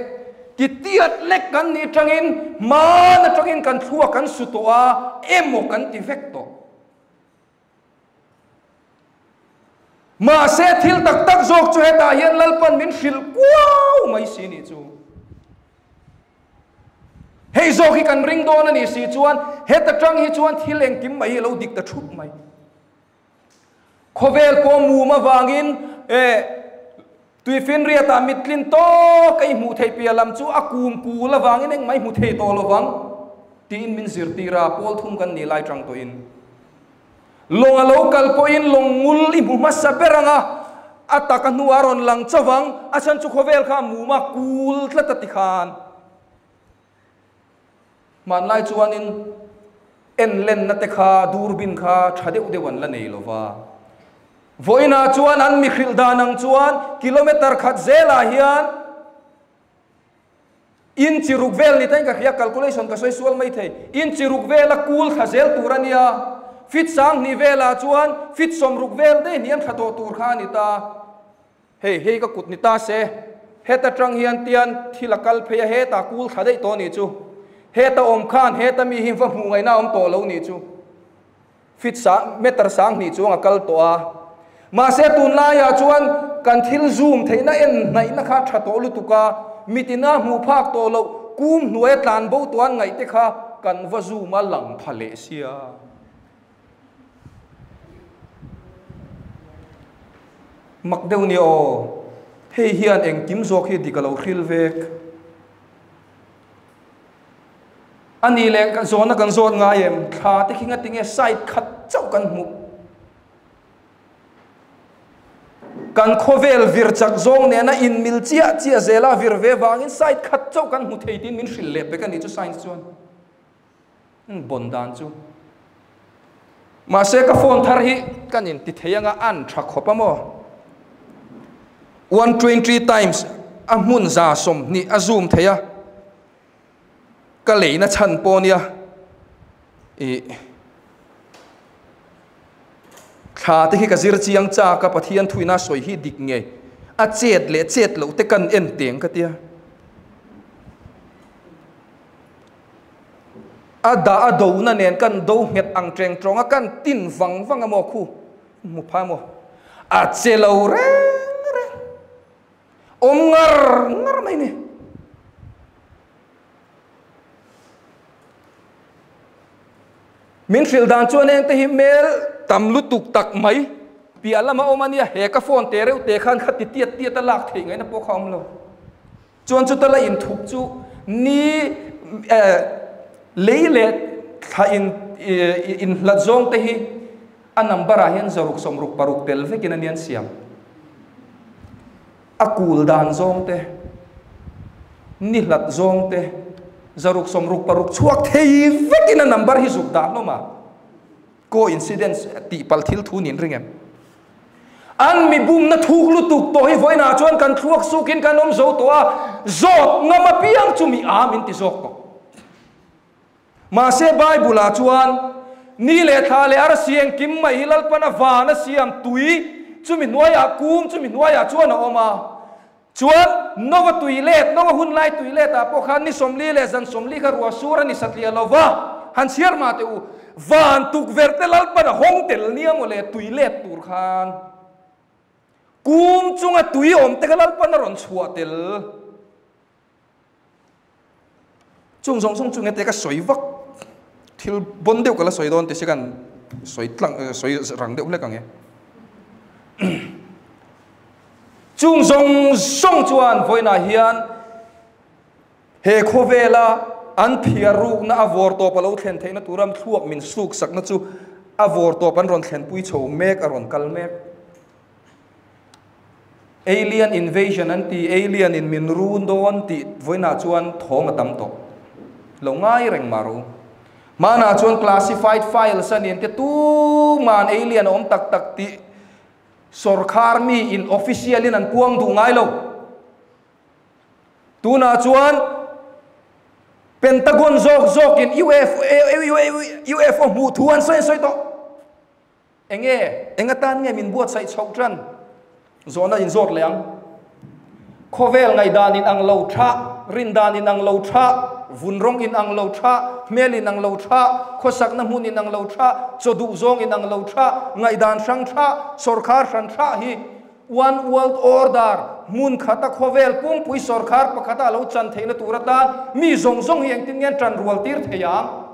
ti tiat lek kan nih tangin hman atangin kan thluak kan su tawh a, emaw kan ti vek tawh. Mahse thil tak tak zawk chu hetah hian Lalpan min hrilh kuau mai si nih chu. Hei zawk hi kan ring dawn a nih si chuan heta tang hi chuan thil engkim mai hi a lo dik ta thup mai. Khawvel pawh mum avangin eh tuifinriatah mittlin tawk a i hmuh theih piah lam chu a kum kul avangin engmah i hmu thei tawh lovang tiin min zirtir a, pawl thum kan nih lai tang tawhin. Lawng a lo kal pawhin lawng ngul i hmu hmasa ber ang a, a tak a hnuah a rawn lang chauh ang, a chhan chu khawvel kha a mum a kul tlat a ti khan. Hmanlai chuanin en lenna te kha durbin kha tha deuh deuh an la nei lo va. Vawiinah chuan an mi hrilh dan ang chuan kilometer khat zelah hian Inchi ruk vel ni tain ka hria, calculation ka sawi sual mai thei. Inchi ruk vela kul thla zel tur a nia. Fit 2000 velah chuan fit 60 vel daih hniam thla tawh tur kha a ni ta. Hei, hei ka kut ni ta se. Heta tang hian tian thil a kal phei a, heta kul thla daih tawh a nih chu. Heta awm khan heta mi hi va hmuh ngaihna a awm tawh lo nih chu. Fit sang, meter 2000 chuang a kal tawh a. Mahse tunlaiah chuan kan thil zoom theihna en hnaihna kha tha tawh lutuk a, mitina hmuh phak tawh loh kum hnuaia tlan bo tawh an ngaih te kha kan va zoom a lang pha leh sia. Mak deuh nia aw, hei hian engkim zawk hi dik a lo hril vek. A nih leh ka zawhna kan zawt ngai em? Thla te khi nga tinge side khat chauh kan hmuh? Kan khawvel vir chak zawng nena inmil chiah chiah zela vir ve vangin side khat chauh kan hmu thei tiin min hrilh leh pek a nih chu science chuan. Bon dan chu. Mahse ka phone thar hi kan inti thei anga an tha khawp a maw? 120 times a hmun 120 a zoom thei a. Ka leina chhan pawh nia ih thla te khi ka zir chiang chak a Pathian thuina sawi hi dik ngei a chet leh chet loh te kan en teng ka tia a dah a do na nen kan do nghet ang teng tawng a kan tin vang vang a maw khu hmu phai maw a che lo reng reng. Awm ngar ngar mai ni. Min hrilh dan chuan eng te hi hmel tam lutuk tak mai piah lama awm a nia, he ka phone te reuh te khan kha ti tiat tiat a lak theih ngaihna pawh kha awm lo. Chuan chuta la inthup chu ni lei leh thla in inhlat zawng te hi A number ah hian zaruk 66 tel vekin a nian siam. A kul dan zawng te, ni hlat zawng te, zaruk 66 chhuak thei vekin a number hi zuk dah hlawm a. Coincidence tih pal thil thu niin ring em? An mi bumna thuk lutuk tawh hi vawiinah chuan kan thluak sukin kan awm zo tawh a, zawt ngam apiang chu mi a min ti zawk tawh. Mahse Bible-ah chuan ni leh thla leh arsi engkim mai hi Lalpana van a siam tui chumi hnuaiah kung chumi hnuaiah chuan a awm a. Chuan Nova tui let, Nova hun lai tui letah pawh khan ni 40 leh zan 40 kha ruah sur a ni satliah lo va, han chhiar mah teh u, van tukverh te Lalpan a hawng tel nia maw le tui let tur khan kum chunga tui awm te kha Lalpan a rawn chhuah tel. Chung zawng zawng chu nge te ka sawi vak thil bawn deuh ka la sawi dawn ti si kan sawi tlang sawi rang deuh hlek ang e. Chung zawng zawng chuan vawiinah hian he khawvela an phiar rukna a vawr tawp a lo thlen theihna tura thluak min suk sakna chu a vawr tawp an rawn thlenpui chho mek a rawn kal mek. Alien invasion an ti, alien in min run dawn tih vawiinah chuan thawng a tam tawh. Lo ngai reng mah ro. Hmanah chuan classified files a nin te tuman alien a awm tak tak tih Sawrkhar mi in official in an puang duh ngai lo. Tunah chuan Pentagon zawk zawk in UFO hmuh thu an sawi an sawi tawh. Enge, eng atan nge min buatsaih chhoh tan? Zawhna in zawt leh ang. Khawvel ngaihdan in ang lo tha, rindan in ang lo tha, vun rawng in ang lo tha, hmel in ang lo tha, khawsakna hmun in ang lo tha, chaw duh zawng in ang lo tha, ngaihdan hrang tha, sawrkhar hran tha hi One World Order, hmun khata khawvel pumpui sawrkhar pakhata a lo chan theihna tur atan mi zawng zawng hi engtin nge an tan rual tir thei ang?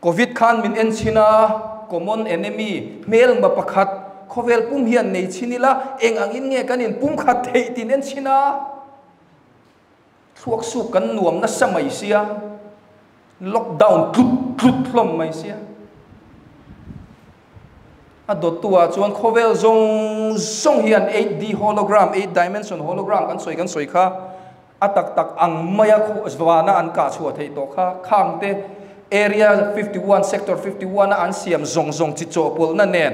Covid khan min en chhin a, common enemy, hmelma pakhat, khawvel pum hian nei chhin ila, eng angin nge kan in pumkhat theih tin en chhin a, thluak suk kan nuam nasa mai sia, lockdown tlut tlut hlawm mai sia. A dawttu ah chuan khawvel zawng zawng hian 8D hologram, 8 dimension hologram kan sawi kan sawi kha, A tak tak ang maia vana an kah chhuah theih tawh kha khang te Area 51, Sector 51 a an siam zawng zawng chi chawhpawlhna nen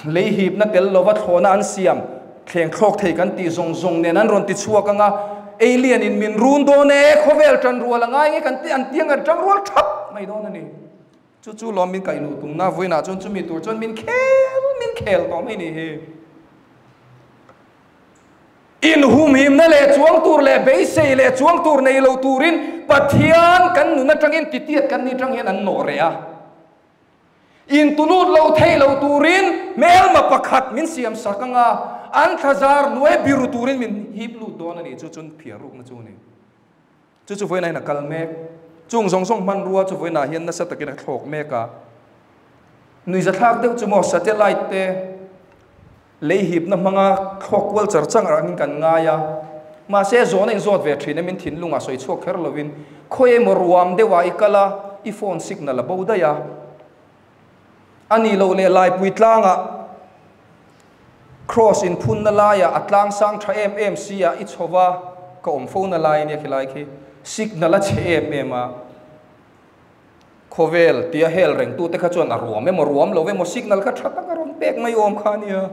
lei hipna tel lova thlawhna an siam thleng thlawk thei kan tih zawng zawng nen an rawn ti chhuak ang a, alien in min run dawn e, khawvel tan rual a ngai nge kan ti an tiang an tang rual thap mai dawn a ni. Chu chu lawm min kaih luh tumna vawiinah chuan chumi tur chuan min khel min khel tawh mai ni hi. Inhumhimna leh chuang tur leh beisei leh chuang tur nei lo turin Pathian kan nun atangin titiat kan ni tang hian an nawh reh a. Intulut lo thei lo turin hmelma pakhat min siam sak anga an thlazar hnuai biru turin min hip lut dawn a ni. Chu chuan phiar rukna chu a ni. Chu chu vawiinah hian a kal mek. Chung zawng zawng hmanrua chu vawiinah hian nasa takin a thlawk mek a. Nuihzathlak deuh chu maw satellite te lei hipna hmanga thlawk kual char chang angin kan ngai a. Mahse zawhna inzawt ve thin em in thinlungah sawi chhuak kher lovin khawi emaw ruam deuhah i kal a, i phone signal a bo daih a. A nih loh leh Laipui tlangah Cross inphunna laiah a tlang sang tha em em si a, i chho va, ka awm fo na lai ania khilai khi signal a chhe em em a. Khawvel tia hel rengtute kha chuan a ruam emaw ruam lo emaw signal kha tha tak a rawn pek mai awm kha ania.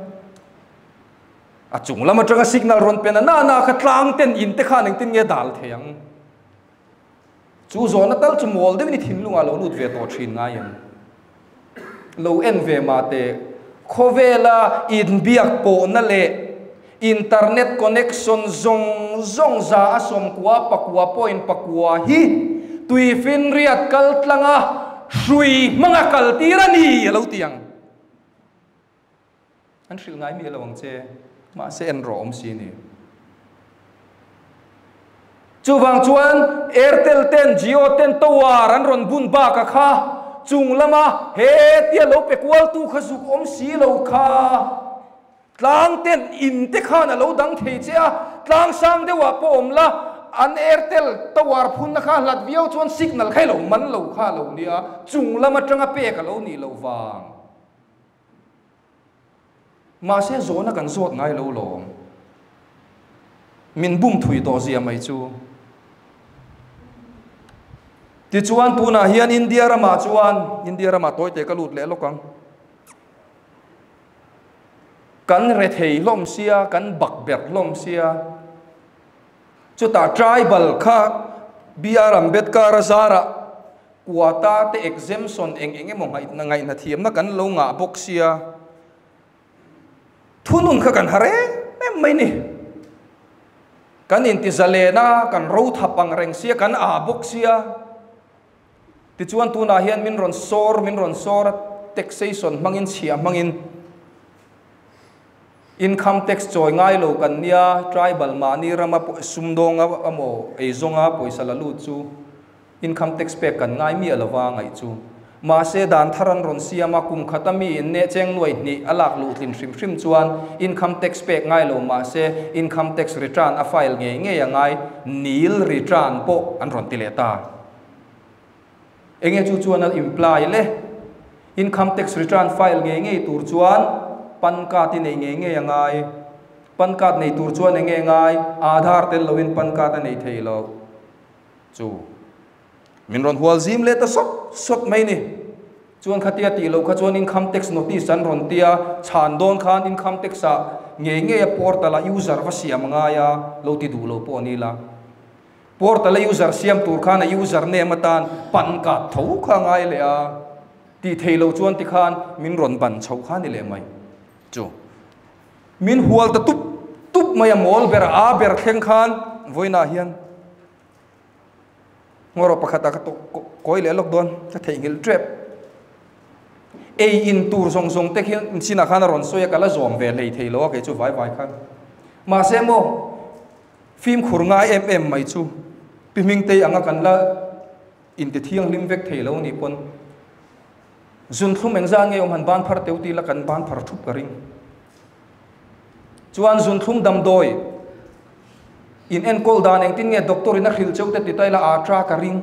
A chung lam atanga signal rawn pen a na na kha tlang ten in te khan engtin nge dal thei ang. Chu zawhna tal chu mawl deuhin i thinlungah lo lut ve tawh thin ngai em? Lo en ve mah teh. Khawvela inbiak pawhna leh internet connection zawng zawng za a 90 pakua point pakua hi tuifinriat kal tlanga hrui hmanga kal tir a ni a lo ti ang. An hrilh ngai miah lo ang che, mahse en rawh awm si ni. Chuvang chuan Airtel ten Jio ten tower an rawn bun bak a kha chung lama he tia lo pe kual tu kha zuk awm si lo kha. Tlang ten in te khan a lo dang thei che a, tlang sang deuh ah pawh awm la, an Airtel tower phunna kha hlat viau chuan signal kha i lo man lo kha a lo nia, chung lam atanga pek a lo nih loh vang. Mahse zawhna kan zawt ngai lo lawm. Min bum thui tawh zia mai chu. Tichuan tunah hian India ramah chuan, India ramah tawite ka lut leh lawk ang, kan rethei hlawm sia, kan bak ber hlawm sia, chutah tribal kha BR Ambedkar a zarah quota te exemption eng eng emaw ngaihna thiamna kan lo ngah bawk sia, Thunun kha kan har em em mai ni. Kan inti zalen a, kan ro thap ang reng sia, kan ah bawk sia. Tichuan tunah hian min rawn sawr, min rawn sawr a, taxation hmangin, chhiah hmangin income tax chawi ngai lo kan nia, tribal mahni rama sumdawnga emaw eizawnga pawisa la lut chu Income tax pek kan ngai miah lova ngaih chu. Mahse dan thar an rawn siam a, kum khata mi in neh cheng nuai hnih a lak luh tlin hrim hrim chuan income tax pek ngai lo mahse income tax return a file ngei ngei a ngai, nil return pawh an rawn ti leh ta. Enge chu chuan a imply le? Income tax return file ngei ngei tur chuan pan card i neih ngei ngei a ngai. Pan card nei tur chuan enge ngai? Aadhaar tel loin pan card a nei thei lo. Chu min rawn hual zim leh ta sawt sawt mai ni. Chuan khatia tih loh kha chuan income tax notice an rawn tia, chhan dawn khan income tax ah ngei ngei a portal ah user va siam a ngai a, lo ti duh lo pawh a ni la. Portal a user siam tur khan a user name atan pan card tho kha a ngai leh a, tih thei lo chuan tikhan min rawn ban chhoh kha a ni leh mai. Chu min hual ta tup tup mai a, mawl ber a ber thleng khan vawiinah hian Ngaw pakhat ah ka kawi leh lawk dawn, ka theihnghilh tep. Ei in tur zawng zawng te khi chinah khan a rawn sawi a, ka la zawm ve hlei thei lo a kei chu vai vai khan. Mahse maw, fimkhur ngai em em mai chu Pi Hmingtei anga kan la inti thianghlim vek thei lo nih pawn zunthlum engzah nge awm han ban phar teu ti la kan ban phar thup ka ring. Chuan zunthlum damdawi in enkawl dan engtin nge doctor in a hrilh cheu te ti ta ila a tra ka ring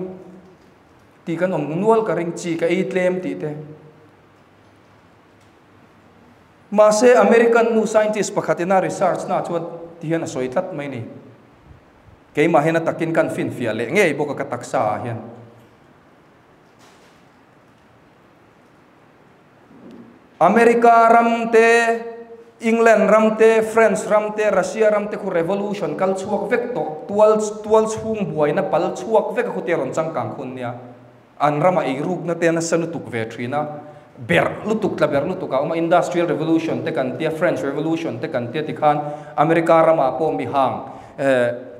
tih kan awm nual ka ring chi ka ei tlem tih te. Mahse American nu scientist pakhat ina research na chuan ti hian a sawi tlat mai ni. Keimah hian a takin kan finfiah leh ngei bawk a ka taksa ah hian. America ram te, England ram te, France ram te, Russia ram te khu revolution kal chhuak vek tawh, tual tual chhung buaina pal chhuak vek a khu te rawn changkang khun nia. An rama eirukna te nasa lutuk ve thin a, berh lutuk tla berh lutuk a awm a, Industrial Revolution te kan tia, French Revolution te kan tia tikhan America ramah pawh mihang eh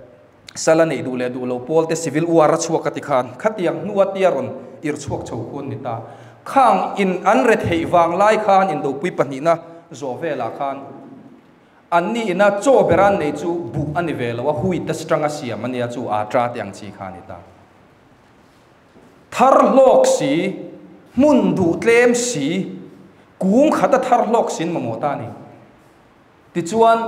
sala neih duh leh duh lo pawl te civil war a chhuak a ti khan khatiang hnua tia rawn irh chhuak chho khu an ni ta. Khang in an re theih vang lai khan indopui pahnihna zawh velah khan an ni ina chaw ber an nei chu buh a ni ve lo a, wheat a strang a siam a nia chu atra te ang chi kha a ni ta. Thar hlawk si, hmun duh tlem si, kung khat a thar hlawk sin mamawh ta a ni. Tichuan,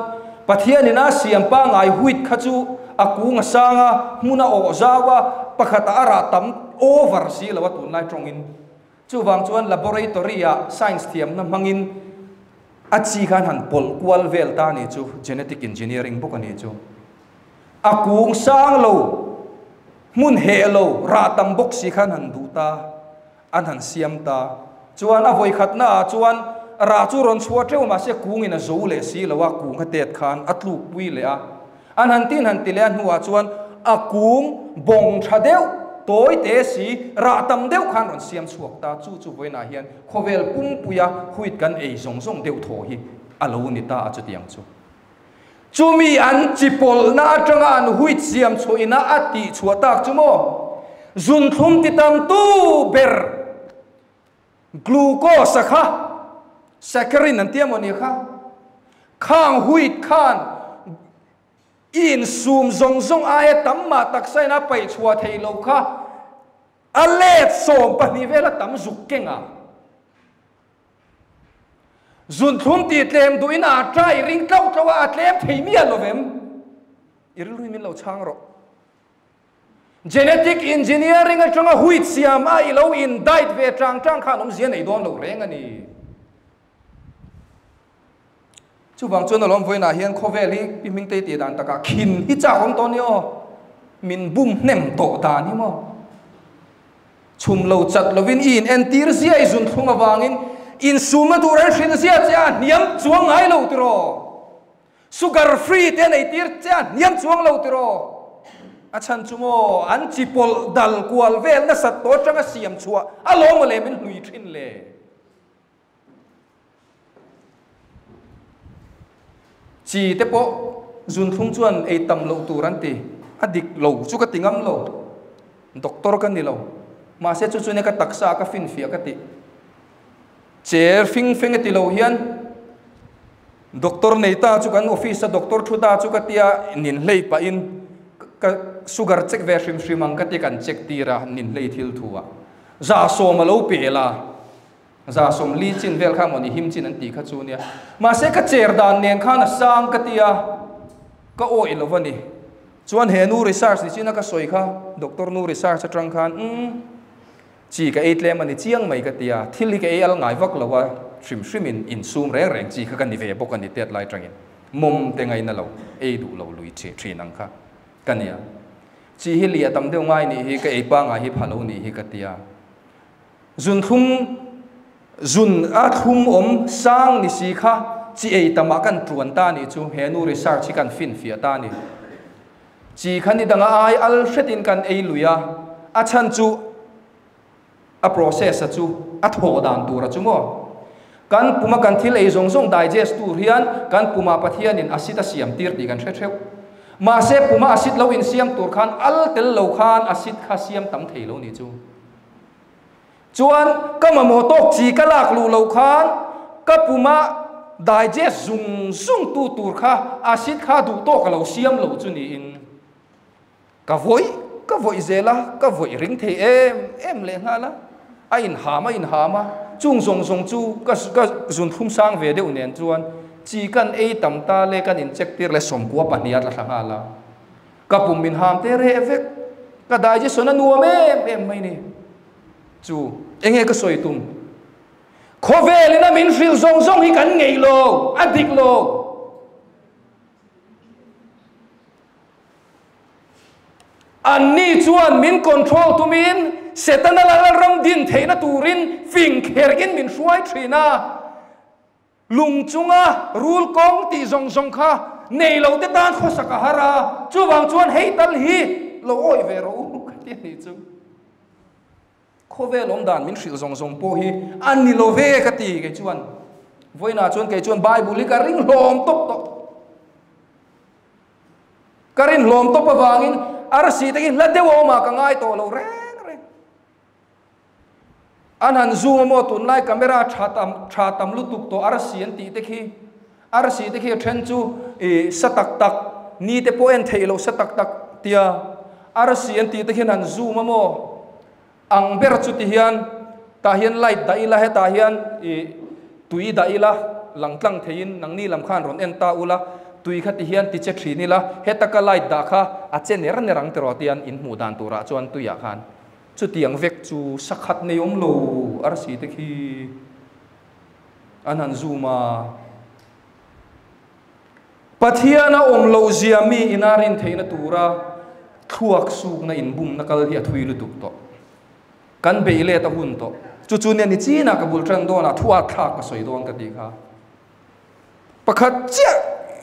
Pathianin a siam pangngai wheat kha chu a kung a sang a, hmun a awh zau a, pakhatah a rah tam over si lo a tunlai tawngin. Chuvang chuan laboratory-ah science thiamna hmangin a chi khan han pawlh kual vel ta a nih chu, genetic engineering bawk a nih chu. A kung sang lo, hmun heh lo, rah tam bawk si khan han duh ta. An han siam ta. Chuan a vawikhatna ah chuan rah chu rawn chhuah teuh mahse kungin a zo leh si lo a, kung a tet khan a tluk pui leh a. An han tin han ti leh a hnuah chuan a kung bawng tha deuh, tawi te si, rah tam deuh khan rawn siam chhuak ta. Chu chu vawiinah hian khawvel pumpuia huit kan ei zawng zawng deuh thaw hi a lo ni ta a chutiang chu. Chumi an chi pawlhna atanga an huit siam chhuahina a tih chhuah tak chu maw? Zunthlum ti tam tu ber glucose a kha, saccharin an tia maw ni kha, khang huit khan i insum zawng zawng aia tam mah taksa in a paih chhuah thei lo kha a let 12 vela tam zuk keng a. Zunthlum tih tlem duhin a try ring tlauh tlauh a, a tlem thei miah lo vem? I rilru min lo chhang rawh. Genetic engineering atanga wheat siam a i lo in diet ve tang tang khan awmzia nei dawn lo reng a ni. Chuvang chuan alawm vawiinah hian khawvel hi pi hmingtei tih dan takah khin hi chak awm tawh a ni aw. Min bum hnem tawh dan hi maw. Chhum lo chat lovin i in entir zia i zun thlung avangin insumna tur an hrilh zia che a hniam chuang ngai lo tiraw? Sugar free te an eitir che a hniam chuang lo tiraw? A chhan chu maw an chi pawlh dal kual vel nasat tawh atanga siam chhuah a lawm maw le min hlui thin le? Chi te pawh zunthlum chuan ei tam loh tur an ti. A dik lo chu ka ti ngam lo. Doctor ka ni lo. Mahse chu chu nia ka taksa a ka finfiah ka tih. Chair fing feng e ti lo hian doctor nei ta chu kan office a doctor thu ta chu ka tia nin hlei pahin ka sugar check ve hrim hrim ang ka ti kan check tir a nin hlei thil thu ah 70 a lo pel a. 40 chin vel kha mawni him chin an tih kha chu nia. Mahse ka cher dan nen khan a sang ka ti a, ka awih lo a ni. Chuan he nu research ni chin a ka sawi kha, doctor nu research atang khan umm chi ka ei tlem a ni chiang mai ka ti a, thil hi ka ei al ngai vak lo a, hrim hrim in insum reng reng chi kha ka ni ve bawk a ni tet lai tangin mawm te ngaina lo, ei duh lo lui thin ang kha ka nia. Chi hi liah tam deuh ngai nih hi ka ei pangai hi pha lo nih hi ka ti a. Zunthlum, zun a thlum awm sang ni si kha chi ei tamah kan tuan ta nih chu he nu research hi kan finfiah ta ni. Chi kha ni danga ai al hretin kan ei lui a, a chhan chu a process a chu a thawh dan tur a chu maw. Kan puma kan thil ei zawng zawng digest tur hian kan pumah Pathianin acid a siam tir tih kan hre theuh. Mahse puma acid lo insiam tur khan al tel lo khan acid kha siam tam thei lo nih chu. Chuan ka mamawh tawk chi ka lak luh loh khan ka puma digest zung zung tu tur kha acid kha duh tawk a lo siam lo chu niin ka vawih ka vawih zel a, ka vawih ring thei em em leh nghal a, a inham a inham a, chung zawng zawng chu ka ka zun thlum sang ve deuh nen chuan chi kan ei tam ta le kan incheck tir leh 92 a tla thla nghal a. Ka pum min ham te reh vek, ka digestion a nuam em em mai ni. Chu, enge ka sawi tum? Khawvel ina min hrilh zawng zawng hi kan ngeih lo, a dik lo. Anni chuan min control tumin Setana lal ram din theihna turin fing kherhin min hruai thin a. Lung chunga rul kawng tih zawng zawng kha nei lo te tan khawsak a har a, chuvang chuan hei tal hi lo awih ve rawh u ka ti a nih chu. Khawvel awm dan min hrilh zawng zawng pawh hi a ni lo ve ka ti kei chuan. Vawiinah chuan kei chuan Bible hi ka ring hlawm tawp tawh. Ka rin hlawm tawp avangin arsi te hi hla deuh a awmah ka ngai tawh lo reng reng. An han zoom a maw tunlai camera tha tam tha tam lutuk tawh arsi an tih te khi arsi te khi a then chu ih sa tak tak ni te pawh en theih loh sa tak tak tia arsi an tih te khian han zoom a maw ang ber chu ti hian tah hian light dah ila hetah hian ih tui dah ila lang tlang theiin nangni lam khan rawn en ta ula tui kha ti hian ti che thin ila heta ka light dah kha a che ner ner ang tiraw tian in hmuh dan turah chuan tuiah khan Chutiang vek chu sakhat nei awm lo arsi te khi an han zoom a. Pathian a awm loh zia mi ina rin theihna tura thluak sukna inbumna kal hi a thui lutuk tawh. Kan beih let a hun tawh. Chu chu nia ni chinah ka bul tan dawn a, thu at thlak ka sawi dawn ka tih kha. Pakhat chiah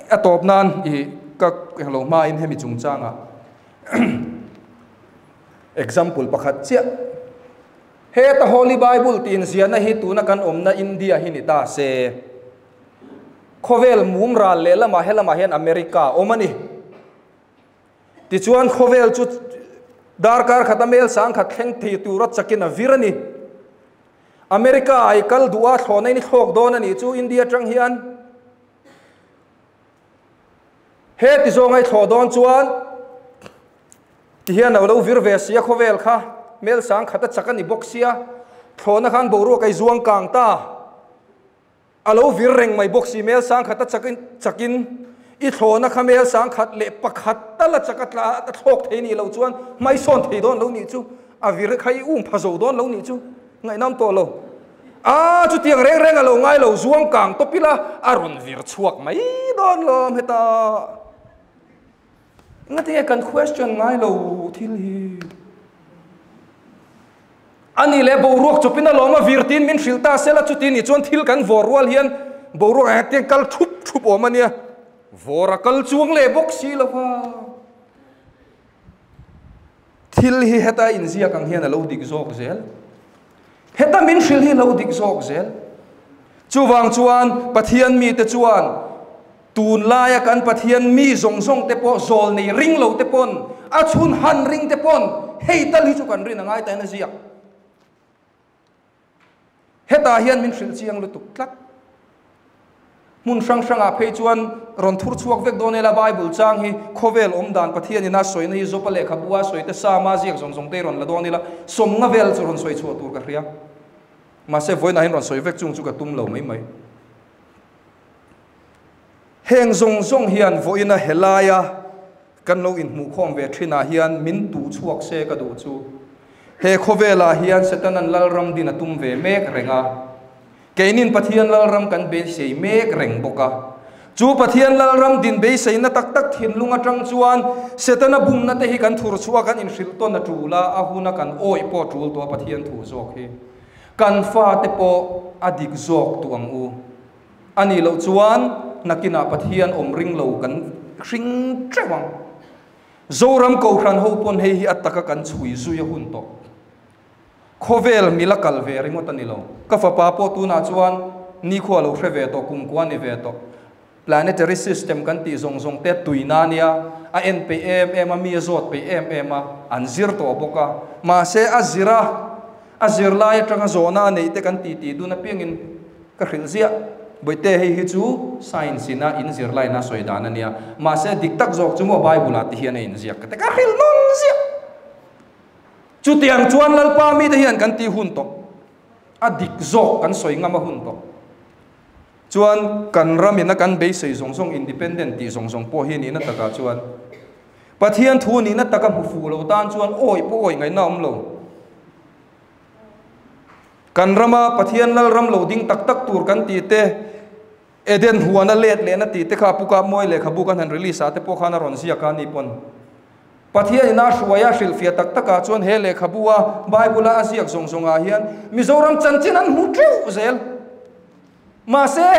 a tawp nan i ka englo hmain hemi chungchangah Example pakhat chiah. Heta Holy Bible tih inziahna hi tuna kan awmna India hi ni ta se. Khawvel mum ral lehlamah helamah hian America a awm a ni. Tichuan khawvel chu darkar khata mel sangkhat thleng thei tura chakin a vir a ni. America ah i kal duh a, thlawhna in i thlawk dawn a nih chu India atang hian. He ti zawnga i thlawh dawn chuan ti hian a lo vir ve sia khawvel kha hmel sang khat a chak a ni bawk sia thlawhna khan boruak a i zuang kang ta a lo vir reng mai bawk si hmel sang khat a chak in chak in i thlawhna kha hmel sang khat leh pakhat tal a chak a tla a thlawk thei nih loh chuan hmaisawn thei dawn lo nih chu a vir kha i um pha zo dawn lo nih chu ngaihnam tawh lo. A, chutiang reng reng a lo ngai lo, zuang kang tawp ila a rawn vir chhuak mai dawn lawm heta. Engati nge kan question ngai lo thil hi? Ani leh boruak chawpin a lawm a vir tiin min hrilh ta sela chuti nih chuan thil kan vawr rual hian boruak ah hian kal thup thup awm a nia, vawr a kal chuang leh bawk si lo va. Thil hi heta inziak ang hian a lo dik zawk zel. Heta min hrilh hi lo dik zawk zel. Chuvang chuan Pathian mite chuan tunlaia kan Pathian mi zawng zawng te pawh zawl nei ring lo te pawn a chhun han ring te pawn hei tal hi chu kan rin a ngai ta in a ziak. Hetah hian min hrilh chiang lutuk tlat. Hmun hrang hrangah phei chuan rawn thur chhuak vek dawn ila Bible chang hi khawvel awm dan Pathian ina sawina hi Jopa lehkhabu a sawi te Sama ziak zawng zawng te hi rawn la dawn ila sawmnga vel chu rawn sawi chhuah tur ka hria. Mahse vawiinah hian rawn sawi vek chung chu ka tum lo mai mai. Heng zawng zawng hian vawiina helaia Kan lo inhmuhkhawm ve thinah hian min tuh chhuak se ka duh chu. He khawvelah hian Setanan lalram din a tum ve mek reng a. Keinin Pathian lalram kan beisei mek reng bawk a. Chu Pathian lalram din beiseina tak tak thinlung atang chuan Setana bumna te hi kan thur chhuah kan inhrilh tawn a tul a, a huna kan awih pawh a tul tawh a Pathian thu zawk hi. Kan fate pawh a dik zawk tuh ang u. A nih loh chuan nakinah Pathian awm ring lo kan hring teuh ang. Zoram Kohhran ho pawn hei hi a taka kan chhui zui a hun tawh. Khawvel mila kal ve ringawt a ni lo. Ka fapa pawh tunah chuan nikhua lo hre ve tawh, kumkua ni ve tawh. Planetary system kan tih zawng zawng te tuina a nia, a en peih em em a, mi a zawt peih em em a, an zir tawh bawk a. Mahse a zir a, a zirlai atanga zawhna a neih te kan tih tih dun apiangin Ka hrilh ziah, Bawihte hei hi chu science ina in zirlaina sawi dan a nia, mahse dik tak zawk chu maw Bible ah ti hian a inziak ka ti, ka hrilh nawn ziah. Chutiang chuan Lalpa mite hian kan tih hun tawh, a dik zawk kan sawi ngam a hun tawh. Chuan kan ram ina kan beisei zawng zawng independent tih zawng zawng pawh hi nihna takah chuan Pathian thu nihna taka hmu fuh lo tan chuan awih pawh awih ngaihna a awm lo. Kan rama Pathian lal ram lo ding tak tak tur kan tih te, Eden huana let lehna tih te kha Puka Mawi lehkhabu kan han release ah te pawh khan a rawn ziak a ni pawn. Pathian ina hruai a hrilhfiah tak takah chuan he lehkhabu a Bible a a ziak zawng zawng ah hian Mizoram chanchin an hmu teuh zel. Mahse,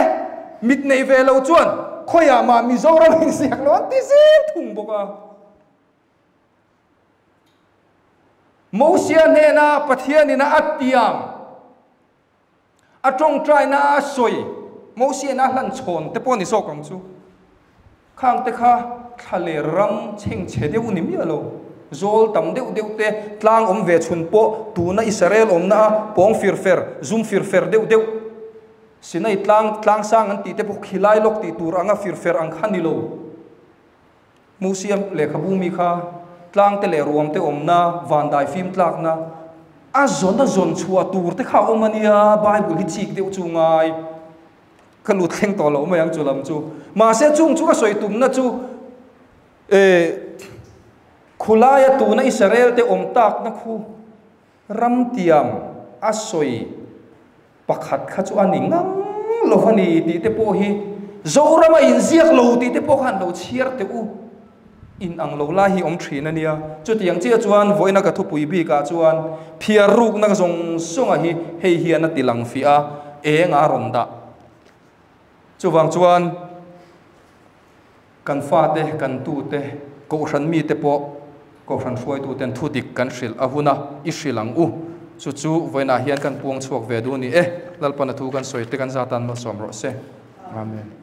mit nei ve lo chuan khawiah mah Mizoram inziak lo an ti zel thung bawk a. Mosia hnena Pathianin a tiam, a tawngtaina a sawi, Mosiain a hlan chhawn te pawh ni zawk ang chu. Khang te kha thlaler ram chhengchhe deuh ni miah lo, zawl tam deuh deuh te, tlang awm ve chhun pawh tuna Israel awmna a pawng fir fer, zum fir fer deuh deuh, Sinai tlang, tlang sang an tih te pawh khilai lawk tih tur anga fir fer ang kha ni lo. Museum lehkhabu mi kha tlangte leh ruamte awmna, vandai fim tlakna, a zawn a zawn chhuah tur te kha a awm a nia, Bible hi chik deuh chu ngai. Ka lut thleng tawh lo mai ang chu lam chu. Mahse chung chu ka sawi tumna chu eh khulaia tuna Israel te awm takna khu ramtiam a sawi Pakhat kha chu a ni ngang lo a ni tih te pawh hi Zorama inziak lo tih te pawh khan lo chhiar teh u. In ang lo lai hi awm thin a nia. Chutiang chiah chuan vawiina ka thupui bikah chuan phiar rukna zawng zawnga hi hei hian a ti lang fiah a, eng a rawn dah. Chuvang chuan kan fate, kan tute, kohhran mite pawh kohhran hruaituten thu dik kan hrilh a hun a, i hrilh ang u. Chu chu vawiinah hian kan puang chhuak ve duh a ni e. Lalpana thu kan sawi te kan zatan malsawm rawh se. Amen.